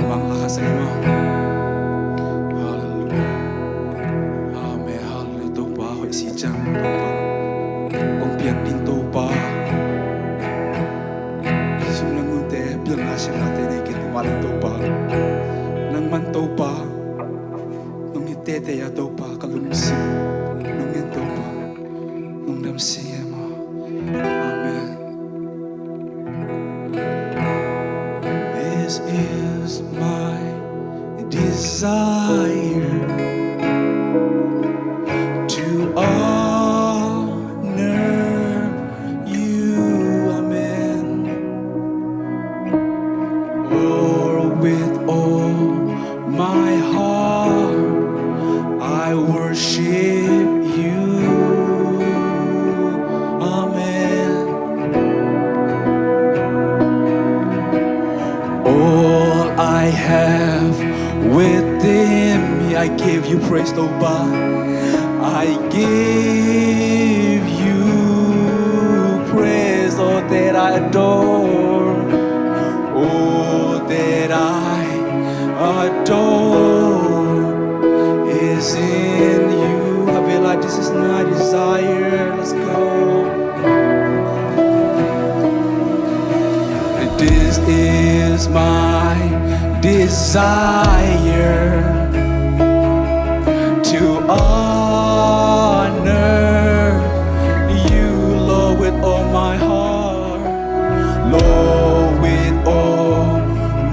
Bang la kha sa hi maw. Halleluiah. Amen. Halleluiah. Topa hoih si ciang Topa, kong piak ding Topa, sum le ngunte, pilna siamnate nei kei tua leh Topa, nangman Topa nong hi teitei a Topa, ka lungsim is my desire to honor you. Amen. Oh, with all my heart, I worship you. Amen. All I have within me, I give you praise, Topa. I give you praise, all that I adore, all that I adore is in you. Avela, this is my desire. Let's go. This is my desire to honor you, Lord, with all my heart. Lord, with all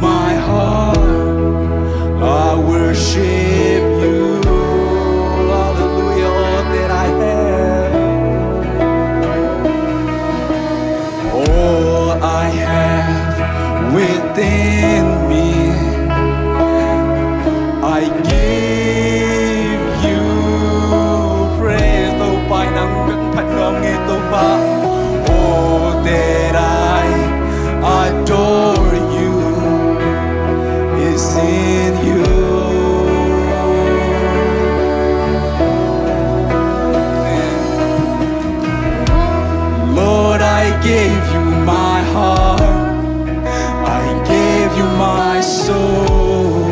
my heart, I worship you. Hallelujah, all that I have. All I have within me, I give you praise. Topa, nang bek phat nuam nge, Topa. All that I adore you is in you. Lord, I gave you my heart. I gave you my soul.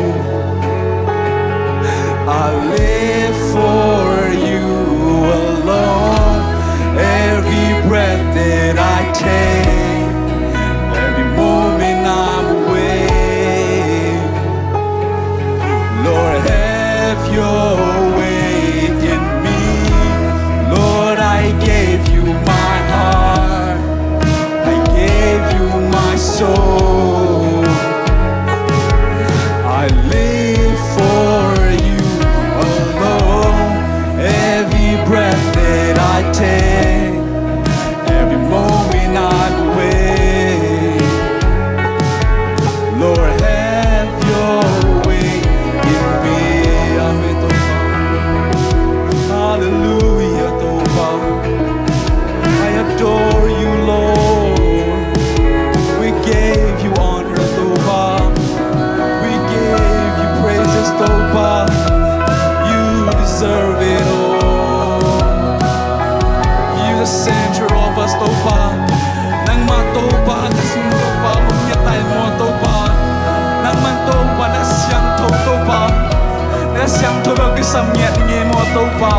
I live for you alone. Every breath that I take, every moment I'm awake, Lord, have your way in me. Lord, I gave you my heart. I gave you my soul. I live for you alone. Every breath that I take, every moment I'm awake, Lord, have your way in me. Amen, Topa. Hallelujah, Topa. I adore you, Lord. We gave you honor, Topa. We gave you praises, Topa. You deserve it all. You the center of us, Topa. Nangmah Topa, na sung Topa, hong ngiat lai maw Topa. Nangmah Topa, na siangtho Topa. Na siangtho bek kisam ngiat nge maw Topa.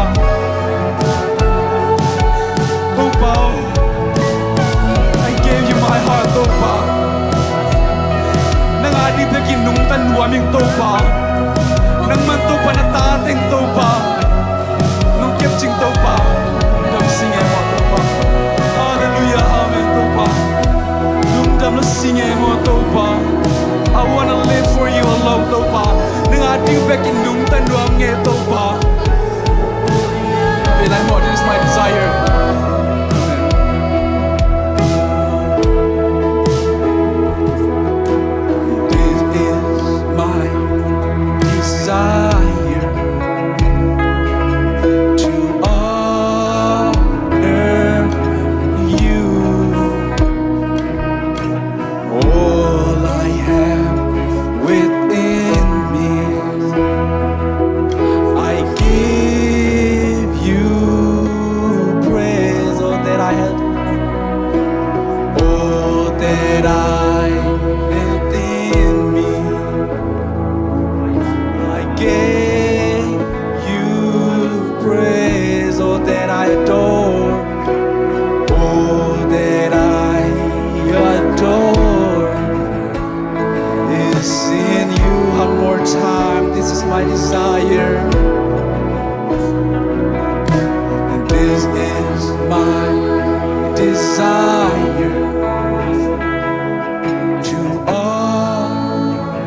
Topa, I gave you my heart, Topa. Nang a ding bek in nungta nuam ing Topa. Nangmah Topa, na ta teng Topa. Nung kep cing Topa. Lungdam si nge maw Topa. Hallelujah, amen Topa. Lungdam lo si nge maw Topa. I wanna live for you alone Topa. Nang a ding bek in nungta nuam nge Topa. Be like, "Lord, this is my desire." This is my desire to honor you. All I have within me, I give you praise. All that I have, all that I have within me, I give you praise. All that I adore, all that I adore is in you. One more time, this is my desire. And this is my desire to honor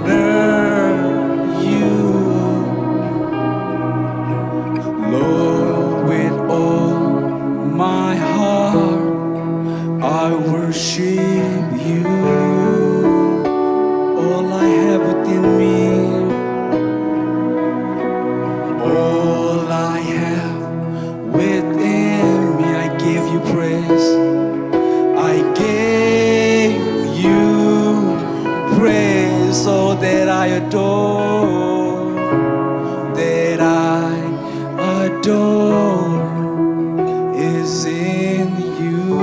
adore, that I adore is in you.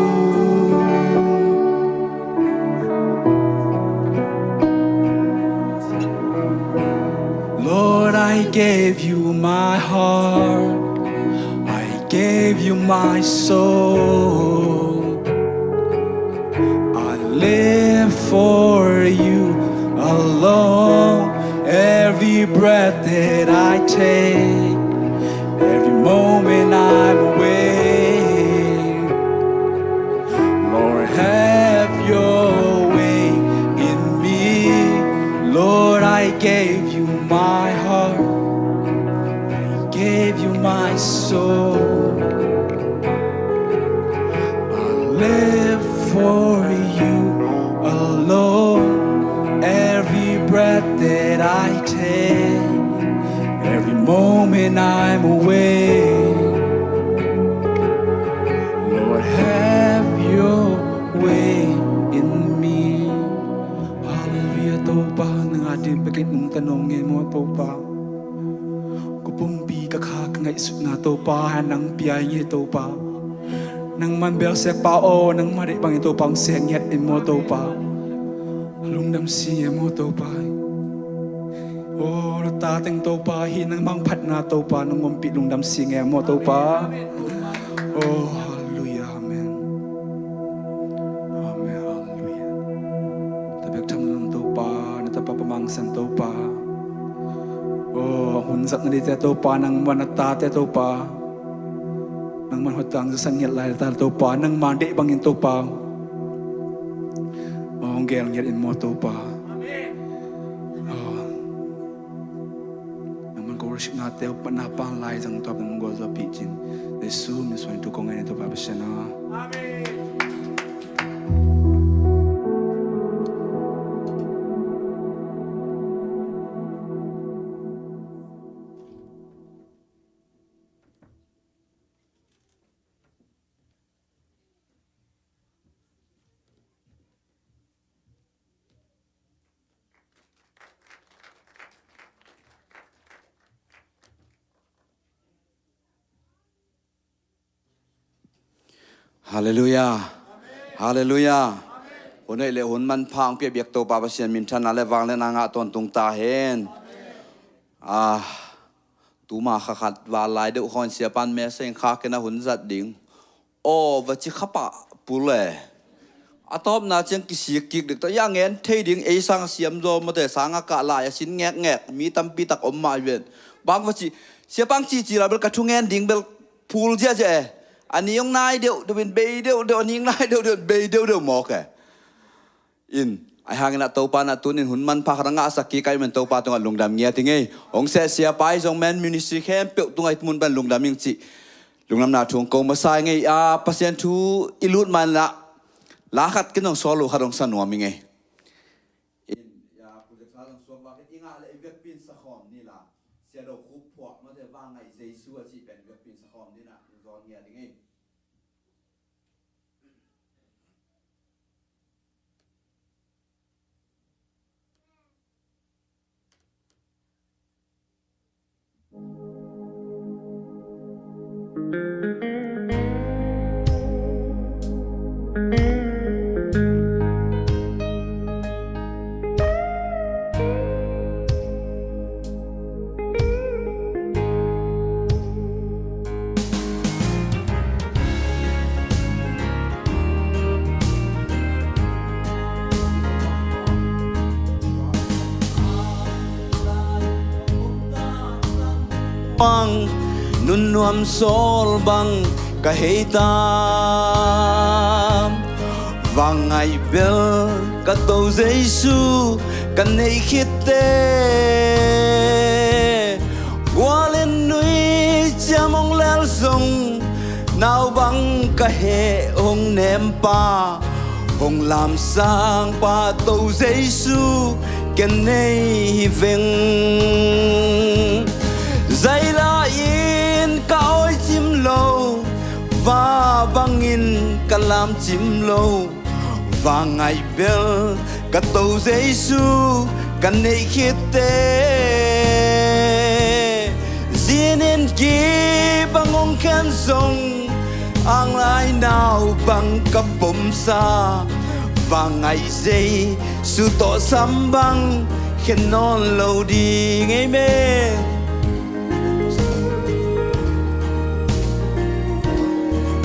Lord, I gave you my heart, I gave you my soul. I live for you alone. Every breath that I take, every moment I'm awake, Lord, have your way in me. Lord, I gave you my heart, I gave you my soul. I live for you alone. Every breath that I take, every moment I'm awake, Lord, have your way in me. Hallelujah, Topa, nang a ding bek in nungta nuam ing ei maw Topa. Ka pumpi ka kha ka ngaihsutna Topa, nang pia ing ei Topa. Nangman bel sek pa aw, nangma deih bangin Topa hong sek ngiat in maw Topa. Lungdam sing ei maw Topa. Aw, na ta teng Topa, hih nangma hong phatna Topa, nang ompih lungdam sing ei maw Topa. Aw, hallelujah, amen. Amen, hallelujah. Tabek tham nang Topa, na tapa pa Mang San Topa. Aw, hun zat na dite Topa, nangma na tate Topa. Nangman hotang zasak ngiat lai ta Topa, nangma deih bangin Topa. Aw, hong gel ngiat in maw Topa. Aw. Nangman ko worship nate upatna pan lai zang Topa nang gualzawhpih cin. Jesu min suang thu kong ngen Topa Pasian aw. Amen. Halleluiah. Halleluiah. Hun hoih le hun manpha hong pia biak Topa Pasian minthanna le vangliatna ngah tawntung ta hen. Ah, tuma kha khat val lai deuh khawng in siapan message kha kei na hun zat ding. Aw, va ci khapah pul e. A tawpna ciang kisik kik dek tawh, ia ngen thei ding, ei sang a siam zaw mawte, sang a kah lai a sin ngekngek, mi tampi tak om mah hi ven. Bang va ci, siapang cici la bel ka thu ngen ding bel pul ziahziah e. A ni hong nai deuhdeuh in bei deuhdeuh, a ni hong nai deuhdeuh in bei deuhdeuh mawk e. In, ahi hangin ah Topa in ah tuni in hun manpha khat a ngahsak kik ahih man Topa tungah lungdam ngiat ing ei. Hong seh siapa hi zong men ministry khempeuh tungah hih mun pan lungdam ing cih lungdamna thu hong ko masa ing ei. A, Pasian thu i lut man lah la khat ken zong sawl lo khat hong sa nuam ing ei. In, a, project sa zong suak bak in i ngah leh i vekpi in sa khawm ni la. Sia Do Khup Phuak mate, Vangngaih Jesu a cih pen i vekpi in sa khawm ni la, in zawn ngiat ing ei. Bang nunnuam sawl bang ka hei ta, vangngaih bel ka To Jesu ka neih khitte. Gual in nui ciam hong lel zong, nau bang ka heh hong nempa, hong lamsangpa To Jesu ken nei hi veng. Zaila in ka awi cim lo, va bangin ka lam cim lo, vangngaih bel ka To Jesu ka neih khitte. Zinin kip a ngong khen zong, anglai nau bang ka pomsa. Vangngaih Jesu tawh sam bang khen nawn lo ding. Amen.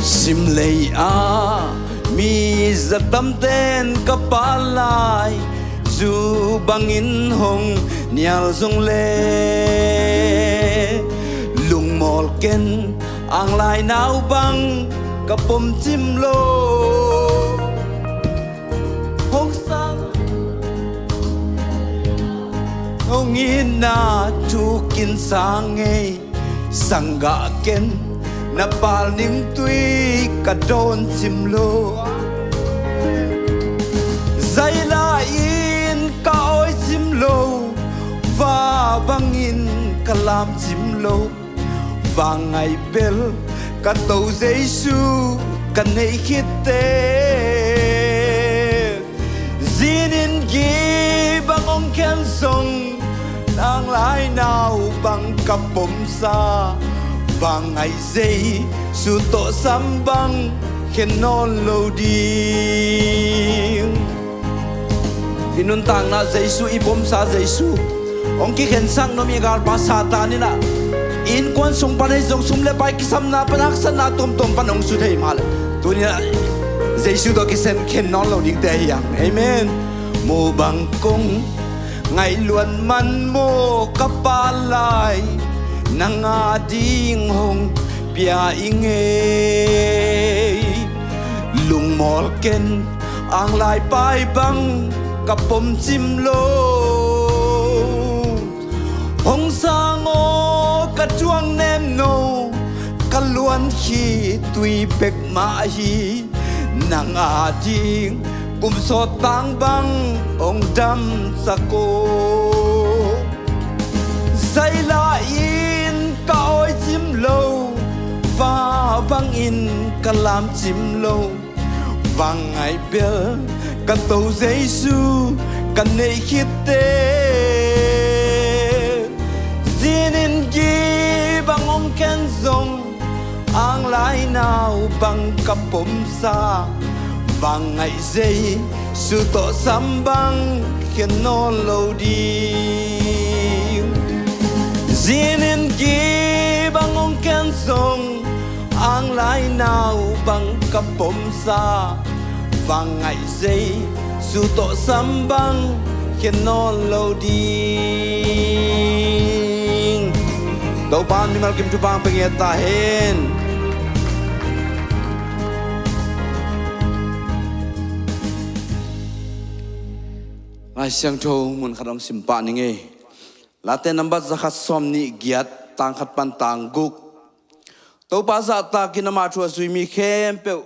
Simlei ah mi zatamten ka pal lai, zu bangin hong nial zong le, lungmawl ken, anglai nau bang ka pom cim lo. Hong sang, hong itna thukin sang ngei, sanggah ken, na pal ningtui ka dawn cim lo. Zaila in ka awi cim lo, va bangin ka lam cim lo. Vangngaih bel ka To Jesu ka neih khitte. Zinin kip a ngong khen zong, anglai nau bang ka pomsa. Vangngaih Jesu tawh sam bang khen nawn lo ding. I nuntakna Jesu, i pomsa Jesu hong kikhensak nuam i galpa Satan in ah, i innkuan sung pan ahi zong sum le pai kisamna pan, haksatna tuamtuam pan hong su thei mah leh, tuni-in ah Jesu tawh kisem khen nawn lo dingte hi hang. Amen. Mu bang kong ngaih luat man maw ka pal lai, nang ading hong pia i ngei. Lungmawl ken, anglai pai bang ka pom cim lo. Hong sang aw ka tuang nem no, ka luan khitui bek mah hi. Nang ading kum sawt tang bang hong damsak aw. Zaila in ka awi cim lo, va bangin ka lam cim lo. Vangngaih bel ka To Jesu ka neih khitte. Zinin kip a ngong khen zong, anglai nau bang ka pomsa. Vangngaih Jesu tawh sam bang khen nawn lo ding. Zinin kip a ngong khen zong, anglai nau bang ka pomsa. Vangngaih Jesu tawh sam bang khen nawn lo ding. Topa in mimal kim thupha hong pia ngiat ta hen. Lai Siangtho mun khat hong sim pah ning ei. Late nambat zakhat sawmnih giat, tang khat pan tang guk. Topa zahtakin ama thu a zui mi khempeuh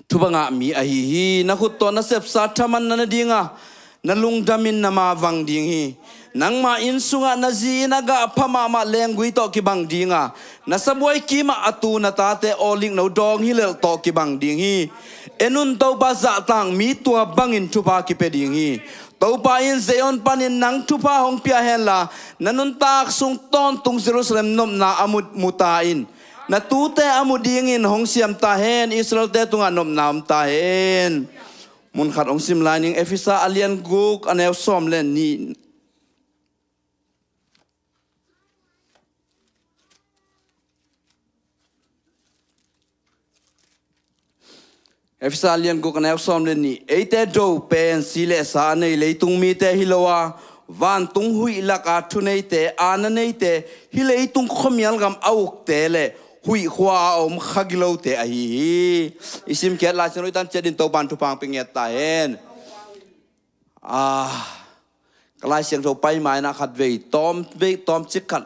thupha ngah mi ahi hi. Na khut tawh na sepsa thaman na ne ding a, na lungdamin na mavang ding hi. Nangma inn sungah na zi in a gah pha mahmah lenggui tawh kibang ding a, na sabuai kimah a tu na tate awlikno dawng hilelh tawh kibang ding hi. En un, Topa zahtak mi tua bangin thupha kipia ding hi. Topa in Zion panin nang thupha hong pia henla, na nuntak sung tawntung Jerusalem nopna a mu, mu ta in. Na tute a mu dingin hong siam ta hen, Israelte tungah nopna om ta hen. Mun khat hong sim lai ning, Efesa a lian guk a neu sawm le nih. Efesa lian guk a neu sawm le nih, eite do pen si le sa a nei leitung mite hi lo a, vantung huih laka thuneite, aana neite, hih leitung khuamial gam a ukte le huih khua a om kha gilote ahi hi. I simkhiat Lai Siangtho i tan ciat in Topa in thupha hong pia ngiat ta hen. Ah, ka Lai Siangtho pai mai-in ah khat vei tawm, vei tawm cik khat.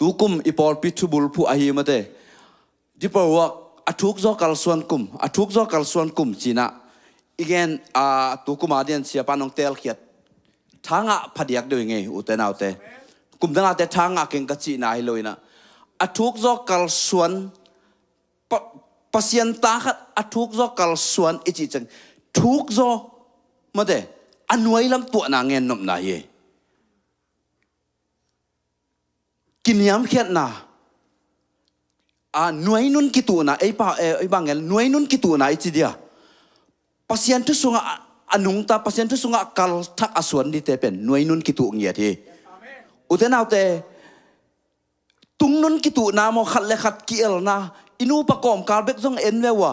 Tukum i pawlpi thubulphuh ahi mate. Deeper work, a thuk zaw kalsuan kum, a thuk zaw kalsuan kum ci-in ah. I gen, a, tukum a dian siapa in hong telkhiat. Thangah phadiak deuh i ngei, ute naute. Kum dangate thangah keng ka cihna hi lo-in ah. A thuk zaw kalsuan, pa, Pasian ta khat a thuk zaw kalsuan i cih ciang. Thuk zaw Mate, a nuai lam tuahna ngen nopna hi. Kiniamkhiatna, a nuainun kituhna, ei pa, eh, ei bang ngen, nuainun kituhna i ci dia. Pasian thu sungah a, a nungta, Pasian thu sungah a kalthak a suan dite pen nuainun kituh ngiat hi. Ute naute, tungnun kituhna maw, khat le khat ki-elna, i nupa kawmkal bek zong en ve uh a,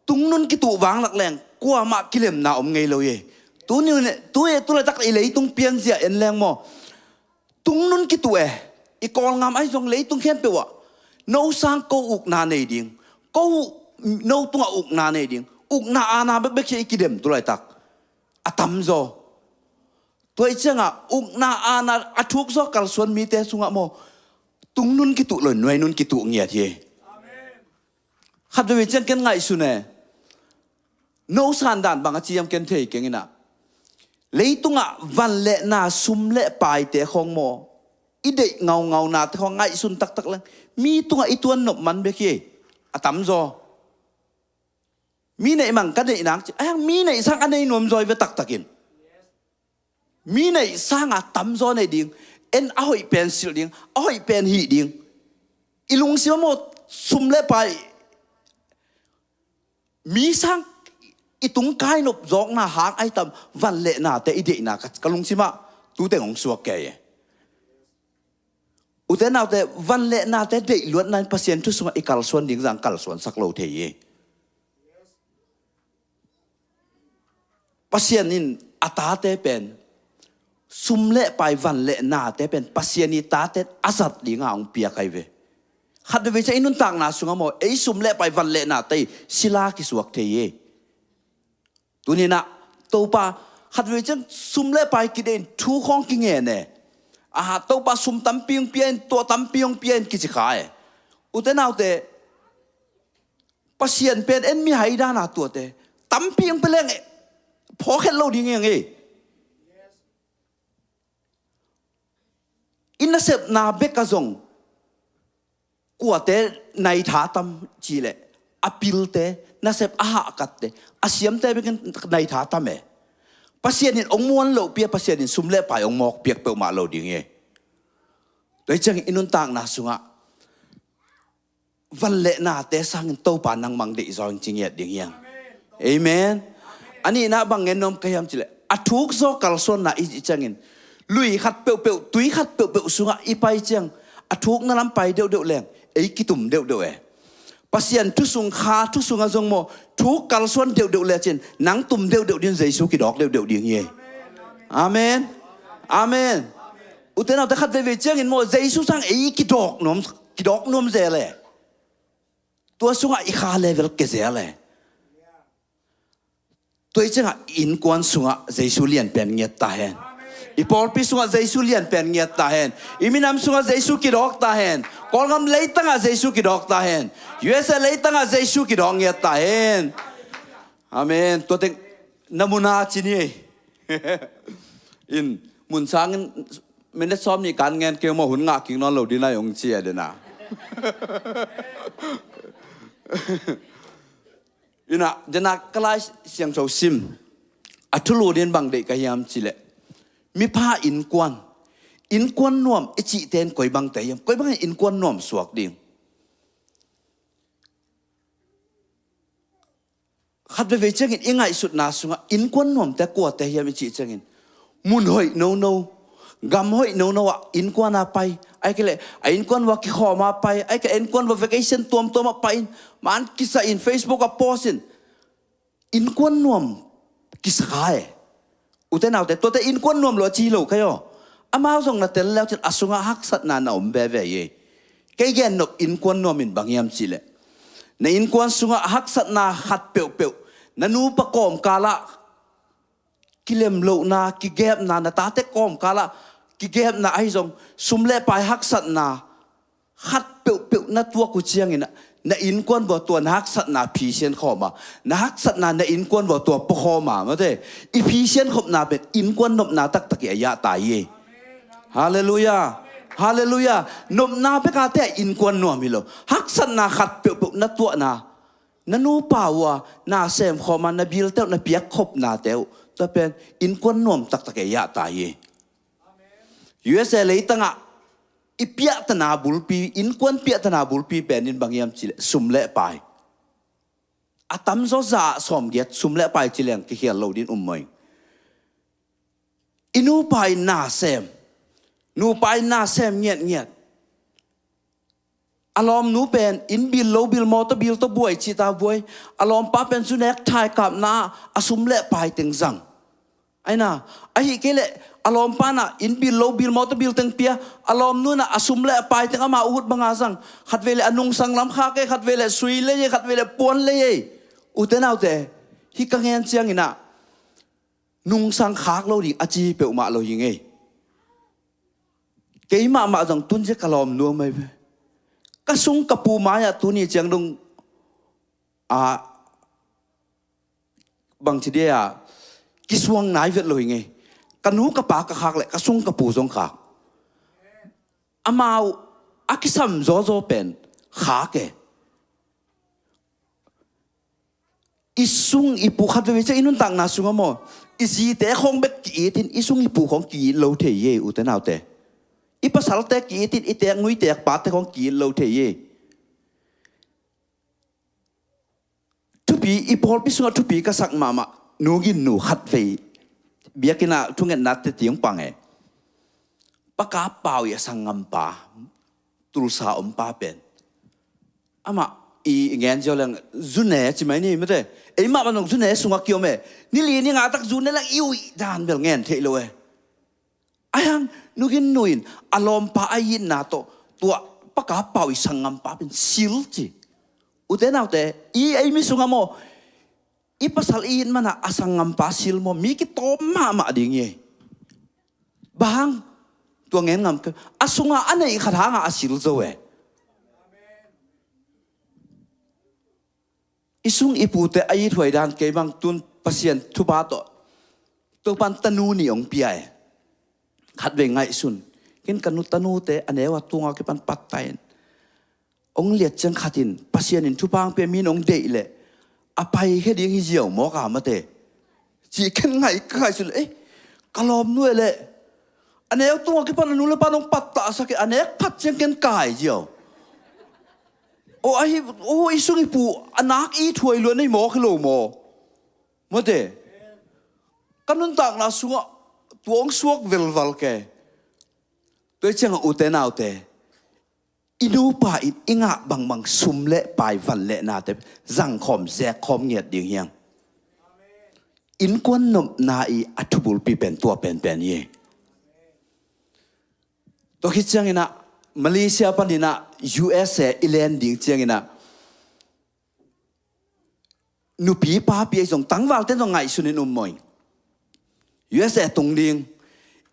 tungnun kituh vanglak leng kuamah kilemna om ngei lo hi. Tuni, tu e, tu laitak i leitung pianzia en leng maw, tungnun kituh e. I Kawlngam ahi zong leitung khempeuh ah no sang ko ukna nei ding, ko uh no tungah ukna nei ding, ukna aana bekbek hi a i kidem tu laitak a tamzaw. Tua i ciangah ukna aana a thukzaw kalsuan mite sungah maw, tungnun kituh lo in nuainun kituh ngiat hi. Khat veivei ciang ken ngaihsun e. No sandan bang a ciam ken thei keng inah, leitungah van le na, sum le paite khawng maw, i deih ngaungaunate khawng ngaihsun taktak leng mi tungah i tuan nop man bek hi. A tamzaw. Mi neih mang ka neih nang ci, a hiang mi neih sang a nei nuamzaw i ve taktakin. Mi neih sanga tamzaw nei ding, en a hoih pen silh ding, a hoih pen hih ding. I lungsim a maw, sum le pai, mi sang i tung kai nop zawkna hang ahi tam, van le nate i deihna ka, ka lungsimah tu teng hong suak kei e. Ute naute, van le nate deih luatna in Pasian thu sungah i kalsuan ding zang kalsuansak lo thei hi. Pasian in a tate pen, sum le pai, van le nate pen Pasian i tate a zat dinga hong piak ahi ve. Khat veivei ciang i nuntakna sungah maw, ei sum le pai, van le nate sila kisuak thei hi. Tuninah Topa, khat veivei ciang sum le pai kideih in thu khawng kingen e. Aha, Topa sum tampi hong pia in, tua tampi hong pia in kici kha e. Ute naute, Pasian pen en mihai dana tuate tampi hong pia leng e, phawk het lo ding hi hang e. I nasepna bek a zong kuate naitha tam cih leh, a pilte, nasep a hahkatte, a siamte bekin naitha tam e. Pasian in hong muan loh pia, Pasian in sum le pai hong mawk piak peuhmah lo ding hi. Tua hi ciangin i nuntakna sungah van le nate sangin Topa nangmah deihzaw in ci ngiat ding hi hang. Amen. A nihna bang ngen nuam ka hiam cih leh, a thukzaw kalsuanna i cih ciangin lui khat peuhpeuh, tui khat peuhpeuh sungah i pai ciang a thukna lam pai deuhdeuh leng ei kitum deuhdeuh e. Pasian thu sung, Kha thu sungah zong maw, thuk kalsuan deuhdeuh lecin nang tum deuhdeuh ding, Jesu kidawk deuhdeuh ding hi. Amen. Amen. Ute naute, khat veivei ciangin maw, Jesu sang ei kidawk nuam, kidawk nuam zel e. Tua sungah i kha level ke zel e. Tua hi ciangah i innkuan sungah Jesu lianpen ngiat ta hen. I pawlpi sungah Jesu lianpen ngiat ta hen. I minam sungah Jesu kidawk ta hen. Kawlgam leitangah Jesu kidawk ta hen. U S A leitangah Jesu kidawk ngiat ta hen. Amen. Tua teng na muna ci ni ei. In mun sangin minute sawm nih kan ngen kei maw, hun ngah kik nawn lo ding a hong ci a dena. Inah, dena ka Lai Siangtho sim a thulu ding bang deih ka hiam cih leh, mipha innkuan, innkuan nuam i cihte in koi bangte hiam, koi bangin innkuan nuam suak ding. Khat veivei ciangin i ngaihsutna sungah innkuan nuamte kuate hiam i cih ciangin, mun hoih nono, gam hoih nono ah innkuan a pai, ahih kei leh a innkuan uh a kikhawm a pai, ahih kei leh a innkuan uh a vacation tuamtuam ah pai in, man kisa in, Facebook ah post in, innkuan nuam kisa kha e. Ute naute, tuate innkuan nuam lo a ci lo kei aw. Amau zong na tel leucin a sungah haksatna na om veve hi. Kei gen nop innkuan nuam in bang hiam cih leh, na innkuan sungah haksatna khat peuhpeuh, na nupa kawmkalah kilem lohna, kigepna, na tate kawmkalah kigepna ahi zong, sum le pai haksatna khat peuhpeuh na tuak uh ciangin ah, na innkuan bua tua na haksatna phisian khawm a, na haksatna na innkuan bua tua pua khawm a, mate, i phisian khopna pen innkuan nopna taktak i a iah ta hi. Halleluiah. Halleluiah. Nopna bek a te a innkuan nuam hi lo. Haksatna khat peuhpeuh na tuahna, na nupa uh a na sem khawm a, na bilte uh na piak khopnate uh Tua pen innkuan nuam taktak ei ah ta hi. U S A leitangah i piahtana bulpi, innkuan piahtana bulpi pen in bang hiam cileh sum le pai. A tamzaw za sawmgiat sum le pai cileng kikhial lo din um maw ing. I nupa in na sem, nupa in na sem ngiatngiat. A lawmnu pen inn bil lo bil mawtaw bil tawh buai cihta buai. A lawmpa pen zu nek thai kapna a sum le pai teng zang. Aina, ahi kei leh a lawmpa na inn bil lo bil mawtaw bil teng pia, a lawmnu na a sum le a pai teng ama uhut banga zang. Khatvei le a nungsang lam khak e, khatvei le sui lei e, khatvei le puan lei e. Ute naute, hih ka ngen ciangin ah nungsang khak lo ding a ci peuhmah lo hi ngei. Kei mahmah zong tunzia ka lawm nuam mai ve. Ka sung ka pu mai-ah tuni ciang dong a bangci dia kisuang nai vet lo hi ngei. Ka nu ka pa ka khak le ka sung ka pu zong khak. Amau a kisam zawzaw pen khak e. I sung i pu khat veve ciang i nuntakna sungah maw, i zite khawng bek ki-it in i sung i pu khawng ki-it lo thei hi, ute naute. I pasalte ki-it in i teek nu i teek pate khawng ki-it lo thei hi. Thupi, i pawlpi sungah thupi ka sak mahmah, nu gin nu khat vei biakinn ah thungetna teti hong pang e. Pa Kap Pau i a sanggampa, Tulsa ompa pen amah i ngen ziau leng zune ci mai ni mate. Eimah banong zune sungah kiom e. Ni li ni nga tak zune leng i uih dan bel ngen theih lo e. Ahi hang nu gin nu in a lawmpa a itna tawh tua Pa Kap Pau i sanggampa pen sil ci. Ute naute, i ei mi sungah maw, i pasal i it mana a sanggampa sil maw, mi kitawm mahmah ding hi. Bang hang tua ngen ngam kei, a sungah a neih khat hangah a sil zo e. I sung i pute a ithuai dan kei bang tun Pasian thupha tawh Topan tanu nih hong pia e. Khatvei ngaihsun. Ken ka nu tanute a neu a tunga kipan patta in hong liat ciang khatin Pasian in thupha hong pia, min hong deih leh a paikhia ding hi ziau mawk a mate. Cih ken ngaih, ka ngaihsun leh, eh, ka lawmnu e leh a neu tunga kipan a nu le pa nong pattahsak e, a nek phat ciang ken kai ziau. O ahi, o i sung i pu a nak i thuai luan ei mawk hi lo maw? Mate. Ka nuntakna sungah tua hong suak velval kei. Tua hi ciangah ute naute, i nupa in i ngah bangbang sum le pai van le nate zangkhawm zekkhawm ngiat ding hiang. Innkuan nopna i a thubulpi pen tua penpen hi. Tua khit cianginah Malaysia paninah U S A i len ding cianginah nupi papi ei zong tangvalte zong ngaihsunin um maw ing. U S A tung ding,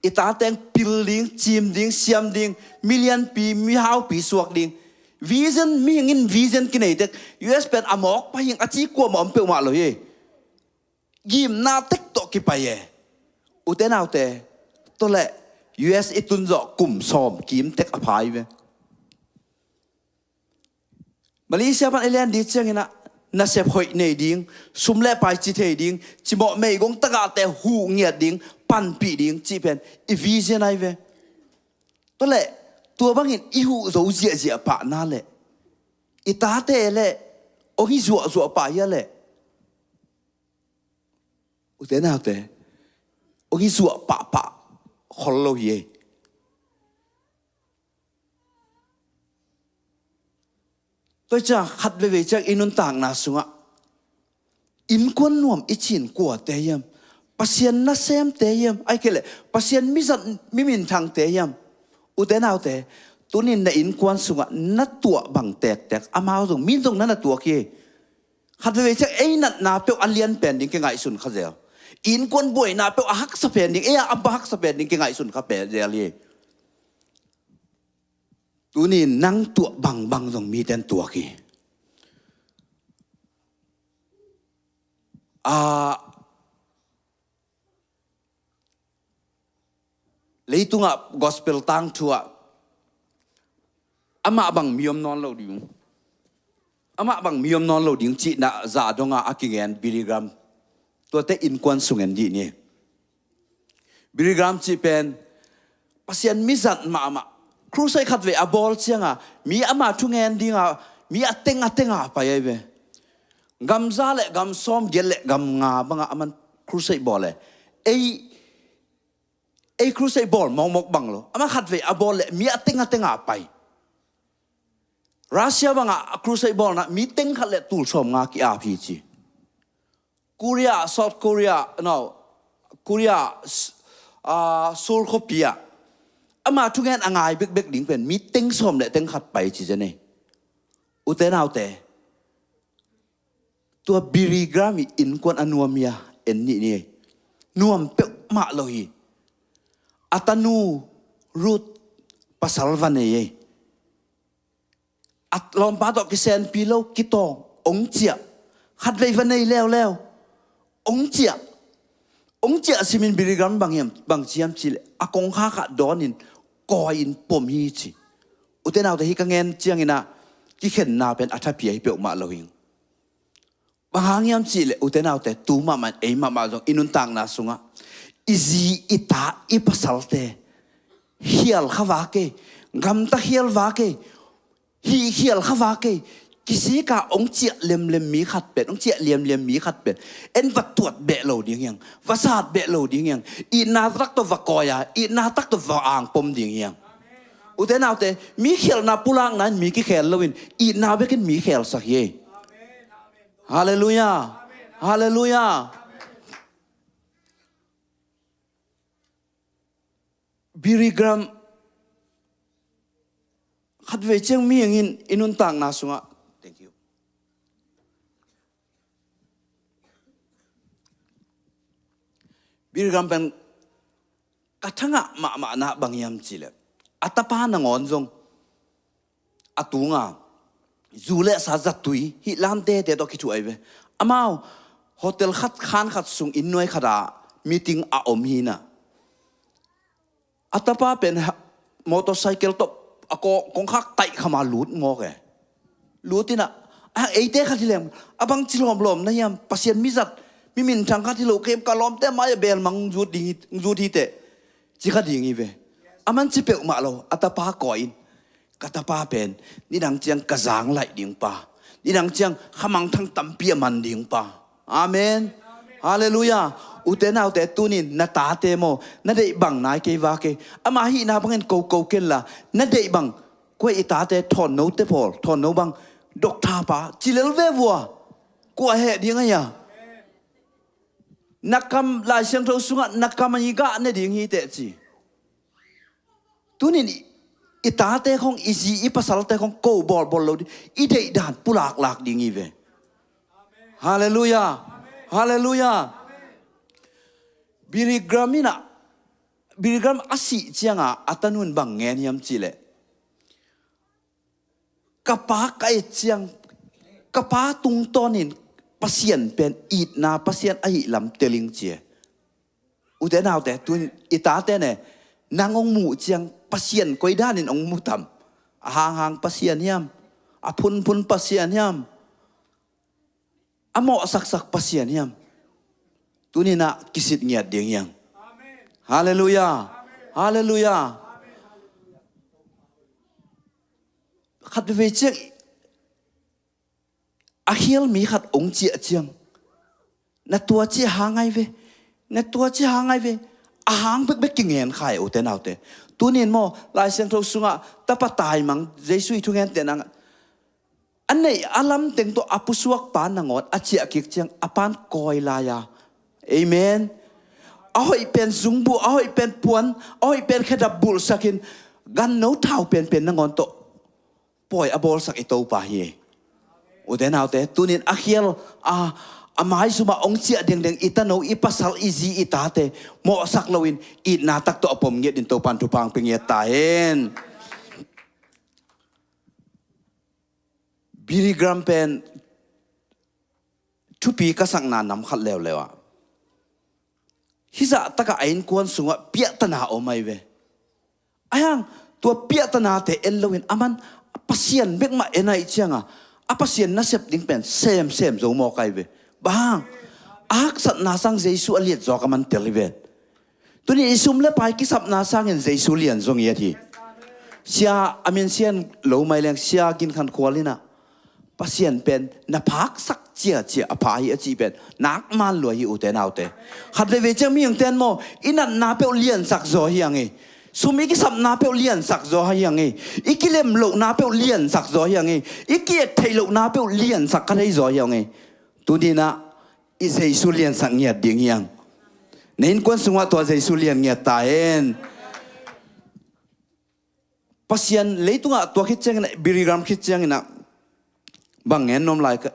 i tateng pil ding, cim ding, siam ding, milianpi mihaupi suak ding. Vision, mihingin vision kinei tek. U S pen a mawk pahing a ci kuamah om peuhmah lo hi. Gimna tek tawh kipai e. Ute naute, tawleh U S i tunzawh kum sawm kimtek a phai ve. Malaysia pan i len ding cianginah nasep hoih nei ding, sum le pai ci thei ding, cimawh meigong tagahte huh ngiat ding, panpih ding cih pen i vision ai ve. Tawleh tua bangin i huh zo ziahziah pahna leh i tate leh hong hi zuahzuah pah hia leh ute naute, hong hi zuah pahpah khol lo hi ei. Tua ciang khat veivei ciang i nuntakna sungah innkuan nuam i cin kuate hiam? Pasian nasemte hiam? Ai kei leh Pasian mizat miminthangte hiam? Ute naute, tunin na innkuan sungah na tuah bang tektek amau zong min zong na na tuak hi. Khat veivei ciang ei natna peuh a lian pen ding kingaihsun kha zel. Innkuan buaina peuh a haksa pen ding, ei a am haksa pen ding kingaihsun kha pen zel hi. Tunin nang tuah bangbang zong miten tuak hi. A, leitungah gospel tangthu ah amah bang mi om nawn lo ding, amah bang mi om nawn lo ding cihna zah dongah a kingen Billy Graham Tuate innkuan sung en dih ni. Billy Graham cih pen Pasian mizat mahmah. Crusade khatvei a bawl cianga mi ama thungen dinga mi a teng a tenga pai ahi ve. Gam za le gam sawm giat le gam nga banga aman crusade bawl e. Ei, ei crusade bawl mawkmawk bang lo. Ama khatvei a bawl le mi a teng a tenga pai. Russia banga a crusade bawlna mi teng khat le tul sawm nga ki-ap hi ci. Korea, South Korea, no, Korea, s-, ah, Seoul khuapi ah ama thungen a ngai bekbek ding pen mi teng sawm le teng khat pai ci zen ei. Ute naute, tua Billy Graham i innkuan a nuam hia? En nih ni ei. Nuam peuhmah lo hi. A tanu Ruth pasal va nei ei. A lawmpa tawh kisenpi lo, kitawng, ong ciah. Khatvei va nei leuleu. Ong ciah. Ong ciah simin Billy Graham bang hiam, bang ci hiam cih leh a kongkhak ah dawnin kawi-in pom hi ci. Ute naute, hih ka ngen ciangin ah kikhenna pen a thapi ahi peuhmah lo hing. Bang hang hiam cih leh ute naute, tu mahmah in ei mahmah zong i nuntakna sungah i zi i ta i pasalte khial kha vak ei, gamta khial vak ei, hih khial kha vak ei. Kisik a ong ciah liamliam mi khat pen, ong ciah liamliam mi khat pen en va tuat beh lo ding hiang, va sat beh lo ding hiang. Itna tak tawh va kawi a, itna tak tawh va angpom ding hiang. Ute naute, mi khialhna pulakna in mi kikhel loin itna bekin mi khelsak hi ei. Halleluiah. Halleluiah. Billy Graham khatvei ciang mihing in i nuntakna sungah, thank you, Billy Graham pen ka thangah mahmahna bang hiam cih leh a tapa nangawn zong a tunga zu le sa zattui hih lante te tawh kithuah ahi ve. Amau hotel khat, khan khat sung inn nuai khat ah meeting a om hi na. A tapa pen ha-, motorcycle tawh a ko-, kongkhak taih khama lut mawk e. Lut in ah, a, eite khat hi leng, a bangci lawmlawm na hiam, Pasian mizat, mi minthang khat hi lo kem, ka lawmte mai-ah belmang zut ding hi, zut hi teh, ci kha ding hi ve. Aman ci peuhmah lo, a tapa kawi in, ka tapa pen nidang ciang ka zang laih ding pa, nidang ciang khamangthang tampi a man ding pa. Amen. Halleluiah. Ute naute, tunin na tate maw, na deih bang nai kei vak ei. Ama hihna bangin koko kenla, na deih bang. Kua i tate, thawnno te pawl, thawnno bang, doctor pa ci lel ve vua. Kua heh ding a hia? Na kam, Lai Siangtho sungah na kam a i gah ne ding hi teh ci. Tunin i, i tate khong, i zi, i pasalte khong ko bawlbawl lo ding, i deihdan pulaklak ding hi ve. Halleluiah. Halleluiah. Billy Graham in ah, Billy Graham a sih cianga a tanun bang ngen hiam cih leh, ka pa ka et ciang, ka pa tungtawnin Pasian pen itna Pasian ahih lam tel ing ci e. Ute naute, tun i tate ne, nang hong muh ciang Pasian koi danin hong mu tam? A hanghang Pasian hiam? A phunphun Pasian hiam? A mawhsaksak Pasian hiam? Tuninah kisit ngiat ding hiam? Halleluiah. Halleluiah. Khat veve ciang a khial mi khat hong ciah ciang, na tua ci a hang ai ve, na tua ci a hang ai ve. A hang bekbek kingen khai ute naute. Tunin maw, Lai Siangtho sungah tapa taimang Jesu i thungente nang a neih a lamteng tawh a pusuak pa nangawn a ciah kik ciang a pan kawi lai a. Amen. A hoih pen zungbuh, a hoih pen puan, a hoih pen khedap bulhsakin ganno thau penpen nangawn tawh pawi a bawlsak i Topa hi. Ute naute, tunin a khial a, a maizumah hong ciah dengdeng i tano, i pasal, i zi, i tate mawhsak loin itna tak tawh a pom ngiat in Topan thupha hong pia ngiat ta hen. Billy Graham pen thupi ka sakna nam khat leuleu ah, hizah takah a innkuan sungah piahtana om ai ve. Ahi hang tua piahtanate en loin aman Pasian bekmah en ai cianga a Pasian nasep ding pen semsem zo mawk ai ve. Bang hang? A haksatna sang Jesu a lian zaw ka man tel hi ven. Tuni i sum le pai kisapna sangin Jesu lian zong i a thi. Sia a min sian lo mai leng Sia Gin Khan Khual in ah Pasian pen na phaksak ciacia a pha hi a cih pen nak man lua hi ute naute. Khat veivei ciang mihingte in maw i natna peuh liansak zaw hi ang hi. Sum i kisapna peuh liansak zaw hi ang hi. I kilem lohna peuh liansak zaw hi ang hi. I ki-et theih lohna peuh liansak ka thei zaw hi ang hi. Tuni in ah i Jesu liansak ngiat ding hi ang. Na innkuan sungah tua Jesu lian ngiat ta hen. Pasian leitungah tua khit ciangin ah, Billy Graham khit ciangin ah bang ngen nuam lai ka,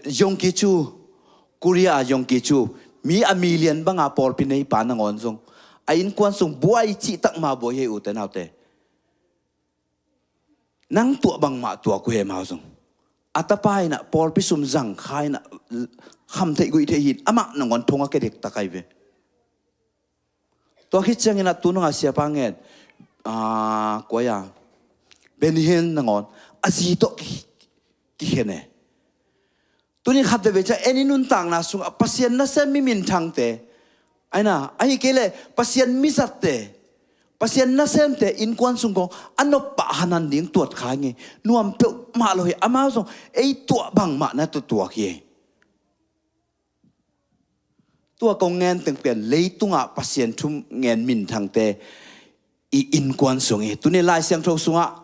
Yonggi Cho, Korea a Yonggi Cho, mi a million banga pawlpi neipa nangawn zong a innkuan sung buai cihtak ma buai hi ute naute. Nang tuah bangmah tuak uh hi amau zong. A tapa in ah pawlpi sum zang kha in ah kham theih guih theih hi in amah nangawn thong a kedek tak ahi ve. Tua khit ciangin ah tu nungah siapa ngen, ah, kua ia, Benny Hinn nangawn a zi tawh ki, kikhen e. Tuni khat veivei ciang en i nuntakna sungah Pasian nasem mi minthangte, aina ahi kei leh Pasian mizatte, Pasian nasemte innkuan sung kong a nop pah hanan ding tuat kha nge. Nuam peuhmah lo hi, amau zong ei tuah bangmah na tutuak hi. Tua kong ngen teng pen leitungah Pasian thu ngen minthangte i innkuan sung hi. Tuni Lai Siangtho sungah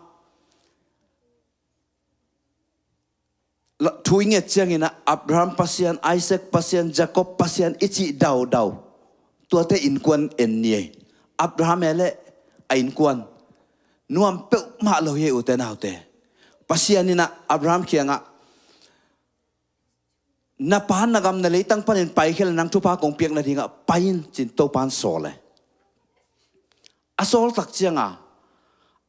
la-, thu i nget ciangin ah Abraham Pasian, Isaac Pasian, Jacob Pasian i cih daudau tuate innkuan en ni ei. Abraham e leh a innkuan nuam peuhmah lo hi ei ute naute. Pasian in ah Abraham kiangah na pa na gam na leitang panin paikhia le nang thupha kong piak nadingah pai in ci-in Topan sawl e. A sawl tak cianga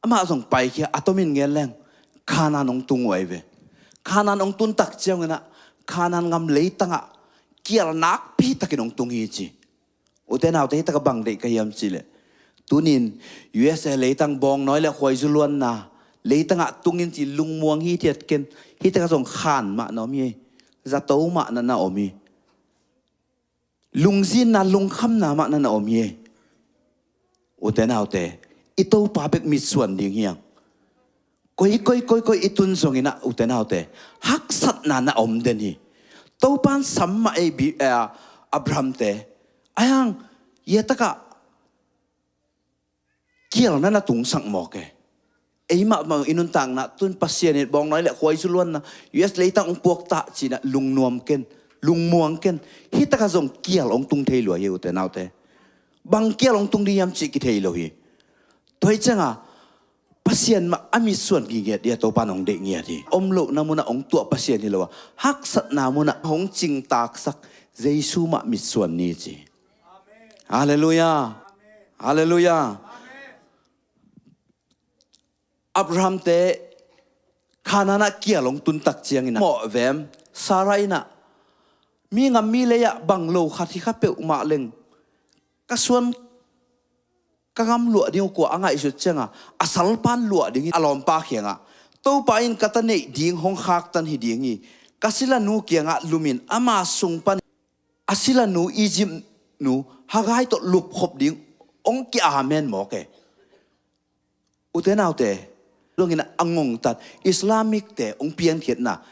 amah zong paikhia a tomin ngen leng Khanaan hong tung uh ahi ve. Khanaan hong tun tak ciangin ah Khanaan gam leitangah kial nakpi takin hong tung hi ci. Ute naute, hih takah bang deih ka hiam cih leh, tunin U S A leitang bawngnawi le khuaizu luanna leitangah tungin ci lungmuang hi thiat ken. Hih takah zong khan mah na om hi. Zato mah na na om hi. Lungzinna lungkhamna mah na na om hi. Ute naute, i Topa bek mitsuan ding hi hang. Koi, koi, koi, koi i tun zongin ah ute naute, haksatna na om den hi. Topan sam mah ei bi, eh, Abraham te, ahi hang, hih takah kial na na tungsak mawk e. Eimah bang i nuntakna tun Pasian in bawngnawi le khuaizu luanna U S leitang hong puak ta ci-in ah lungnuam ken, lungmuang ken. Hih takah zong kial hong tung thei lua hi ute naute. Bang kial hong tung ding hiam cih kithei lo hi. Tua hi cianga Pasian mah a mitsuan ngiat hi a, Topa in hong deih ngiat hi. Om lohna munah hong tuah Pasian hi lo a, haksatna munah hong cingtaksak Jesu mah mitsuan ni ci. Halleluiah. Halleluiah. Abraham te Khanaan ah kial hong tun tak ciangin ah mawhvem Sarah in ah, mi ngam mi lei ah bang lo khat hi kha peuhmah leng ka suan ka gam luah ding uh kua a ngaihsut cianga a salpan luah ding hi. A lawmpa kiangah, Topa in ka ta neih ding hong khaktan hi ding hi. Ka silanu kiangah lumin ama sung pan a silanu Egypt nu Hagar tawh lupkhop ding hong ki-amen mawk e. Ute naute, zongin a ngongtat Islamic te hong piankhiatna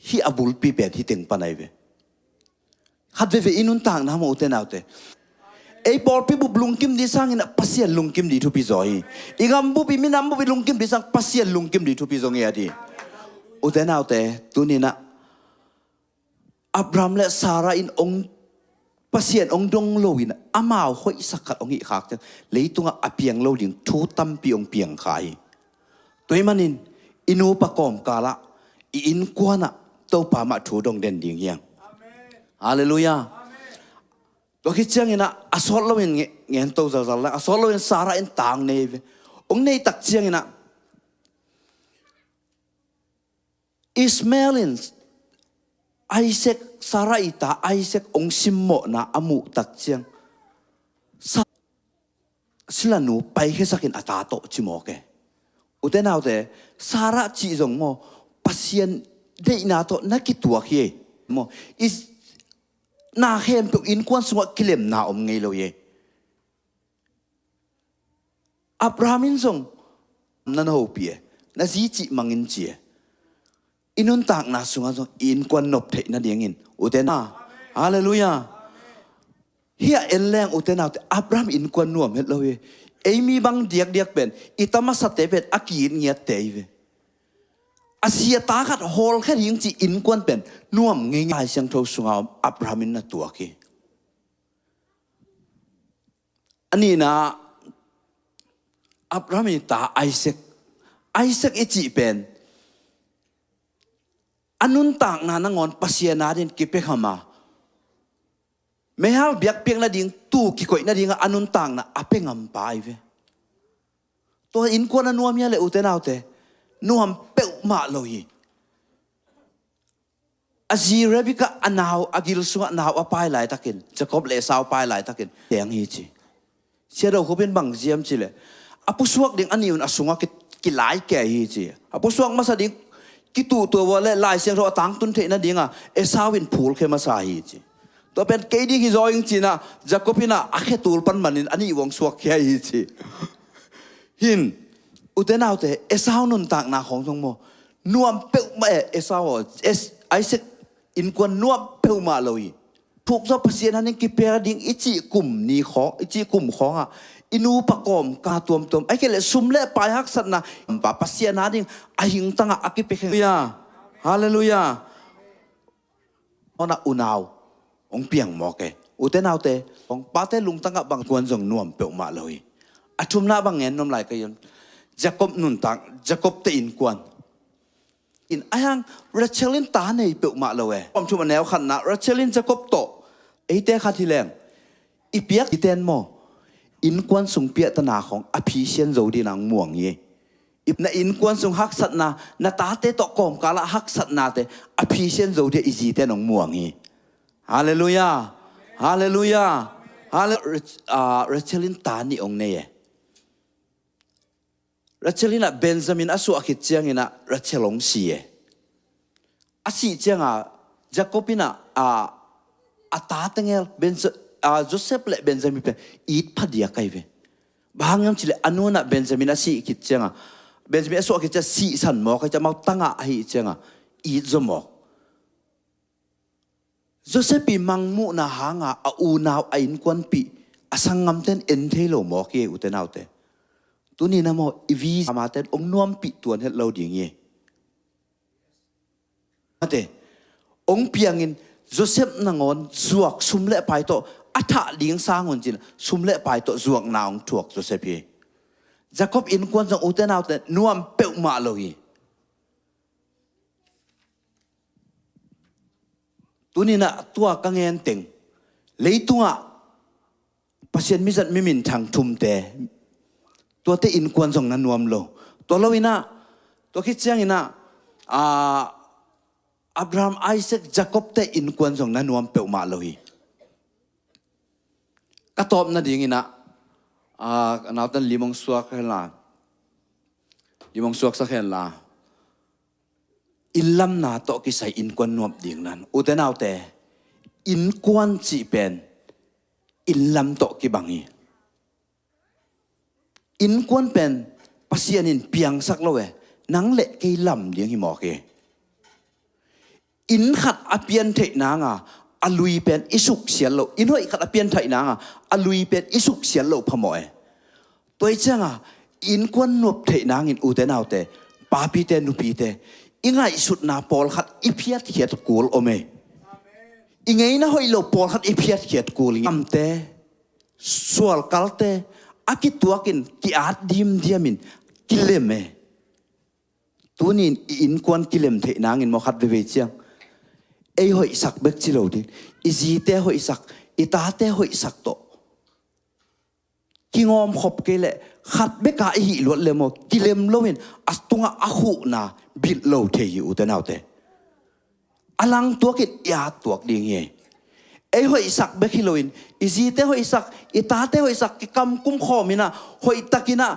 hih a bulpi pen hih teng pan ahi ve. Khat veve i nuntakna maw ute naute. Ei pawlpi bup lungkim ding sangin a Pasian lungkim ding thupi zaw hi. I gam bup, i minam bup i lungkim ding sang Pasian lungkim ding thupi zaw ngiat hi. Ute naute, tuninah Abraham le Sarah in hong, Pasian hong dong loin amau hoihsak khat hong hih khak ciang leitungah a piang lo ding thu tampi hong piang kha hi. Tua ahih manin i nupa kawmkalah, i innkuanah Topa mah thu dong den ding hi hang. Halleluiah. Tua khit cianginah a sawt loin nge-, ngen to zalzal la, a sawt loin Sarah in tang nei ve. Hong nei tak cianginah Ishmael in Isaac, Sarah i ta Isaac hong simmawhna a muh tak ciang, Sa-, silanu paikhiasakin a ta tawh ci mawk e. Ute naute, Sarah cih zong maw, Pasian deihna tawh na kituak hi. Maw, i na khempeuh innkuan sungah kilemna om ngei lo hi. Abraham in zong na na hopih e, na zi cih mangin ci e. I nuntakna sungah zong i innkuan nop theih nadingin, ute nau, halleluiah. Hih a en leng, ute naute, Abraham innkuan nuam het lo hi. Ei mi bang diakdiak pen, i ta masate pen a ki-it ngiatte hi ve. A zi a ta khat hawlkhia ding cih innkuan pen nuam ngei ngei. Lai Siangtho sunga om Abraham in na tuak hi. A nihna, Abraham i ta Isaac. Isaac i cih pen a nuntakna nangawn Pasian adingin kipia ngam a, meihal biakpiak nading, tuu kikoih nadingah a nuntakna a pia ngampa hi ve. Tua innkuan a nuam hia le, ute naute? Nuam peuhmah lo hi. A zi Rebekah a nau, a gil sungah nau a pai laitakin, Jacob le Esau pai laitakin, teng hi ci. Siado Khup in bang ziam ci le, a pusuak ding a nih un a sungah ki, kilai kei hi ci. A pusuak masa ding kituhtuah uh a le Lai Siangtho a tangtun theih nadinga Esau in phulkhia masa hi ci. Tua pen kei ding hi zaw ing ci-in ah Jacob in ah a khetul pan manin a nih uh hong suakkhia hi ci. Hin, ute naute, Esau nuntakna khawng zong maw, nuam peuhmah e. Esau aw, Es-, Isaac innkuan nuam peuhmah lo hi. Thuk zaw Pasian adingin kipia ding i cih kum ni khawng, i cih kum khawngah i nupa kawmkal tuamtuam, ahih kei leh sum le pai haksatna, Pa Pasian adingin a hingtangah a kipia kheng. Halleluiah. Halleluiah. Hona unau hong piang mawk e. Ute naute, hong pate lungtangah bang kuan zong nuam peuhmah lo hi. A thumna bang ngen nuam lai ka hi hiam? Jacob nuntak, Jacob te innkuan. In a hiang Rachel in ta nei peuhmah lo e. Pawm thum a neu khatna, Rachel in Jacob tawh, eite khat hi leng, i piak i ten maw, innkuan sung piahtana khawng a phisian zo dingin hong muang hi. I, na innkuan sung haksatna, na tate tawh kawmkalah haksatnate a phisian zo dingin i zite in hong muang hi. Halleluiah. Halleluiah. Halle-, Rach-, ah, Rachel in ta nih hong nei e. Rachel in ah Benjamin a suah khit ciangin ah Rachel hong si e. A sih cianga Jacob in ah, a, a ta tengel Benja-, a, Joseph le Benjamin pen it phadiak ahi ve. Bang hang hiam cih leh a nu in ah Benjamin a sih khit cianga, Benjamin a suah khit cianga sihsan mawk ahi cianga, amau tangah ahih cianga it zaw mawk. Joseph i mangmuhna hanga a unau a innkuanpih a sanggamte in en thei lo mawk hi, ute naute. Tuni-in ah maw, i visa mate in hong nuampih tuan het lo ding hi. Mate, hong piangin Joseph nangawn zuak sum le pai tawh a thah ding sang un ci-in sum le pai tawh zuakna hong thuak Joseph hi. Jacob innkuan zong, ute naute, nuam peuhmah lo hi. Tuni-in ah tua ka ngen teng, leitungah Pasian mizat miminthang thumte, tuate innkuan zong na nuam lo. Tua lo-in ah, tua khit ciangin ah, a, Abraham, Isaac, Jacob te innkuan zong na nuam peuhmah lo hi. Ka tawp nadingin ah, a, naute in lim hong suak hen la, lim hong suaksak hen la. Innlamna tawh kisai innkuan nuam ding nan, ute naute, innkuan cih pen innlam tawh kibang hi. Innkuan pen Pasian in piangsak lo e, nang le kei lam ding hi mawk hi. Inn khat a piantheih nanga a lui pen i suksiat loh, inn hoih khat a piantheih nanga a lui pen i suksiat loh phamawh e. Tua hi cianga innkuan nuam theih nangin, ute naute, papite, nupite, i ngaihsutna pawlkhat i phiatkhiat kul om e. I ngeina hoih lo pawlkhat i phiatkhiat kul hi. Amte, sualkalte, a kituakin ki-at dimdiamin kilem e. Tuni-in i innkuan kilem theih nangin maw, khat veivei ciang ei hoihsak bek ci lo ding, i zite hoihsak, i tate hoihsak tawh kingawm khop kei leh khat beka i hih luat le maw, kilem loin a tungah a khuhna bilh lo thei hi, ute naute. A langtuakin i attuak ding hi. Ei hoihsak bek hi loin, i zite hoihsak, i tate hoihsak, kikamkum khawm in ah, hoihtakin ah,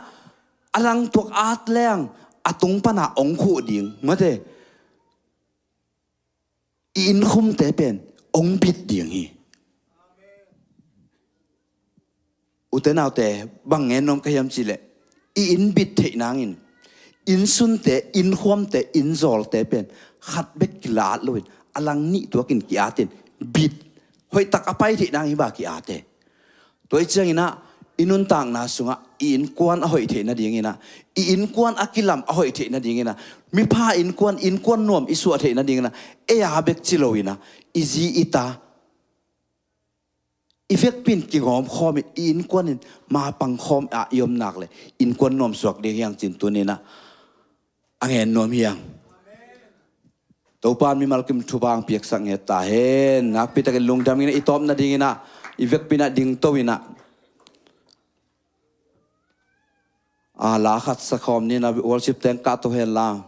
a langtuak at leng a tung pana hong khuh ding, mate. i innkhumte pen hong bit ding hi. Ute naute, bang ngen nuam ka hiam cihleh, i inn bit theih nangin innsunte, innkhuamte, inzawlte pen khat bek kila-at loin a lang nih tuakin ki-atin, bit hoihtak a pai theih nangin hi ba ki-ate. Tua ih cianginah i nuntakna sungah i innkuan a hoih theih nadinginah, i innkuan a kilam a hoih theih nadinginah, mipha innkuan, innkuan nuam i suah theih nadinginah, ei a bek ci loinah, i zi i ta, i vekpi in kigawmkhawm in, i innkuan in mapangkhawm ah i om nak le innkuan nuamsuak ding hi hang cin tuninah a ngen nuam hi hang. Topa in mimal kim thupha hong piaksak nget ta hen. Nakpitakin lungdam inah, i tawp nadinginah, i vekpi inah dingto inah, a la khat sakhawm ninah, worship teng kahto hen la.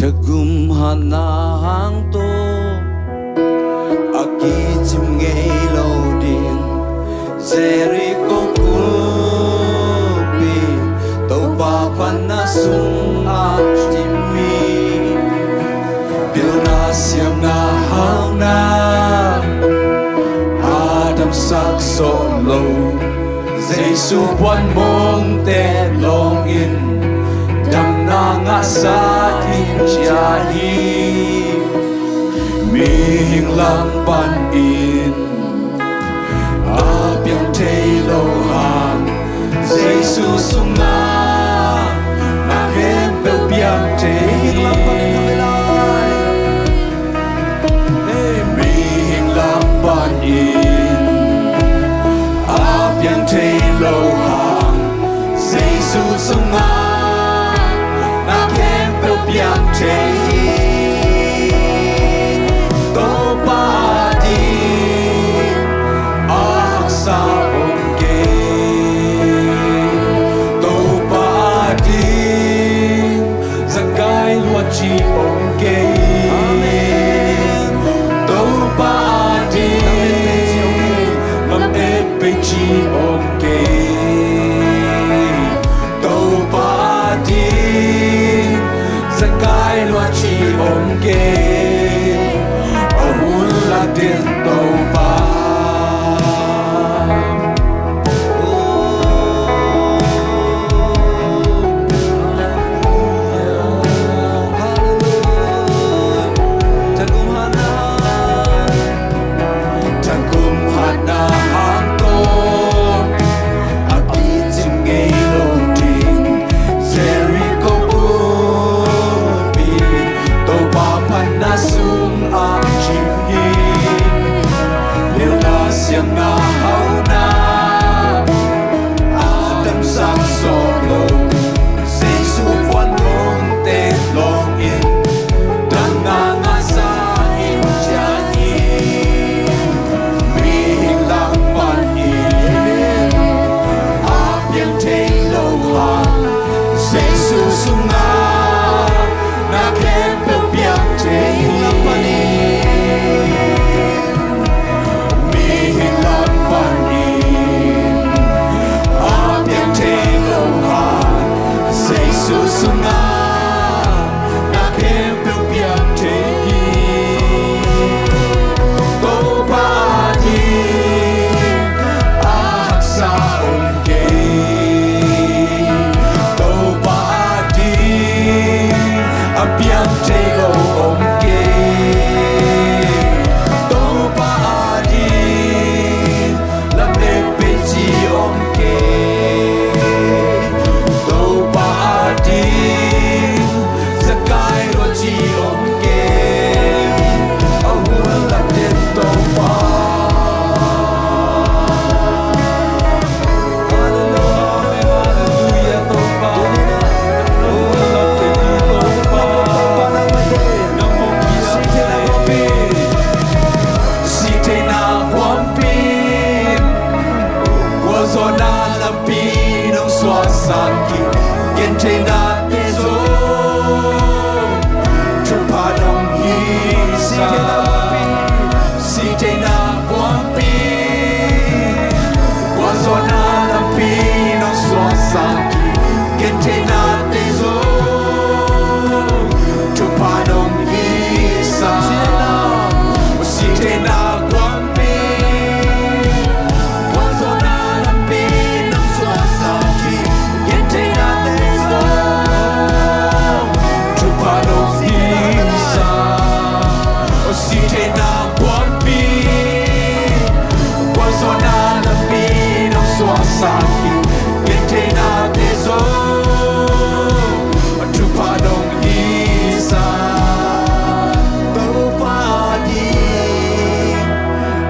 Thagum hatna hang tawh a kicim ngei lo ding Jericho kulpi, Topa panna sungah cimmi pilna siamna hauna a damsak sawh lo Jesu puan mongte lawngin damna ngahsa in cia hi. Mihing lam panin a piang thei lo hang Jesu sungah na khempeuh piang thei hi. Mihing lam panin a piang thei lo hang Jesu sungah na khempeuh piang thei hi. Topa ading a haksa om kei. Topa ading zakai luat ci om kei. Amen. Topa ading lam et pei ci om kei. Topa ading zakai luat ci om kei. A hun la den Topa. Thagum hatna hang tawh a kicim ngei lo ding Jericho kulpi, Topa panna sungah cimmi pilna siamna hauna a damsak sawh lo Jesu puan mongte lawngin damna ngahsa in cia hi. Mihing lam panin a piang thei lo hang Jesu sungah na khempeuh piang thei hi. Mihing lam panin a piang thei lo hang Jesu sungah na khempeuh piang thei hi. Topa ading a haksa om kei. Topa ading a piang thei lo om kei. Topa ading lam et pei ci om kei. Topa ading Gentheihnate zong thupha nong hisa. Sihtheihna buangpi, gualzawhna lampi nong suahsak hi. Gentheihnate zong thupha nong hisa. Sihtheihna buangpi, gualzawhna lampi nong suahsak hi. Gentheihnate zong thupha nong hisa. Sihtheihna buangpi, gualzawhna lampi nong suahsak hi. Gentheihnate zong thupha nong hisa. Topa ding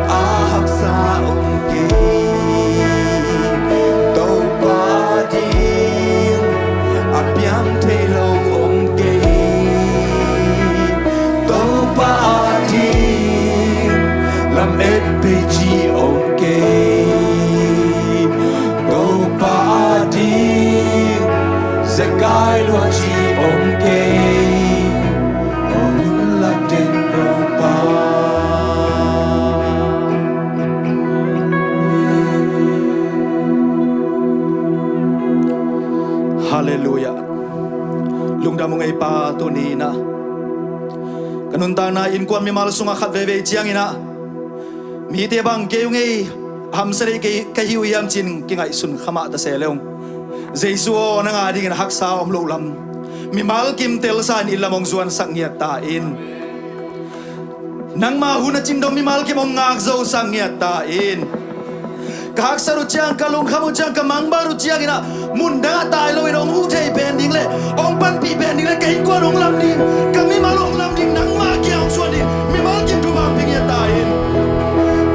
a haksa om kei. Topa ding a piang thei lo om kei. Topa ding lamet pei ci om kei. Topa ding zekai lua ci om kei. Ong hun lak den Topa. Halleluiah. Lungdam ung ei Pa, tuni in ah ka nuntakna innkuan mimal sungah khat veivei ciangin ah mite bang kei ung ei, hamsa nei kei ka hi uh hiam ci-in kingaihsun kha mah ta se le ung. Jesu aw, nang a dingin haksa om loh lam mimal kim telsa in inn lam hong zuansak ngiat ta in. Nangma hun a cin dong mimal kim hong ngak zosak ngiat ta in. Ka haksat uh ciang, ka lungkham uh ciang, ka mangbat uh ciangin ah mun dang ah tai loin hong huh thei pen ding le hong panpih pen ding le ka innkuan hong lam ding, ka mimal hong lam ding, nangma kiang hong zuan ding mimal kim thupha hong pia ngiat ta in.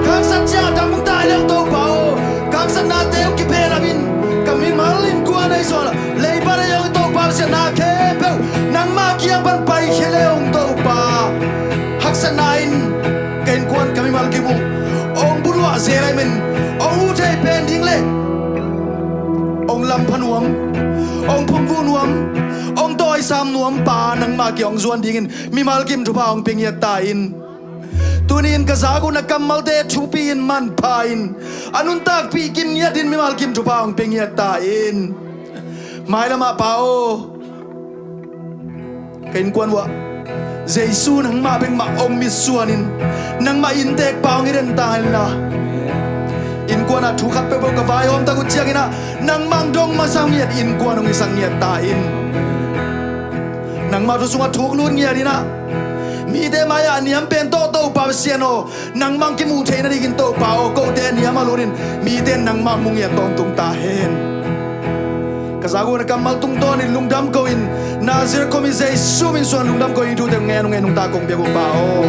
Ka haksat ciang a dam hong tai le hong Topa aw, ka haksatnate hong kiphelap in ka mimal innkuan ahi zongin ah leiba le hong Topa Pasian, na khempeuh nangma kiang pan paikhia le hong Topa. Haksatna in ka innkuan ka mimal kim uh hong buluah zel ahih manin hong huh thei pen ding le hong lampha nuam, hong phungvuh nuam, hong tawisam nuam Pa, nangma kiang hong zuan dingin mimal kim thupha hong pia ngiat ta in. Tuni in ka zak uh na kammalte thupi in manpha in, a nuntakpih kim ngiat in mimal kim thupha hong pia ngiat ta in. Mailam ah Pa aw, ka innkuan uh ah Jesu nangmah bek mah hong mitsuan in, nangmah innteek pa hong hi den ta hen la. Innkuan ah thu khat peuhpeuh ka vaihawm tak uh ciangin ah nangmah hong dong masa ngiat, innkuan hong hisak ngiat ta in. Nangmah thu sungah thuk lut ngiat in ah mite mai-ah niam pen tawh Topa Pasian aw, nangmah hong kimuh theih nadingin Topa aw, kote niam a lut in mite in nangmah hong mu ngiat tawntung ta hen. Ka zak uh na kammal tungtawnin lungdam ko-in, Nazareth khuami Jesu min suang lungdam ko-in thute ngen uh ngen nungta kong biak uh Pa aw.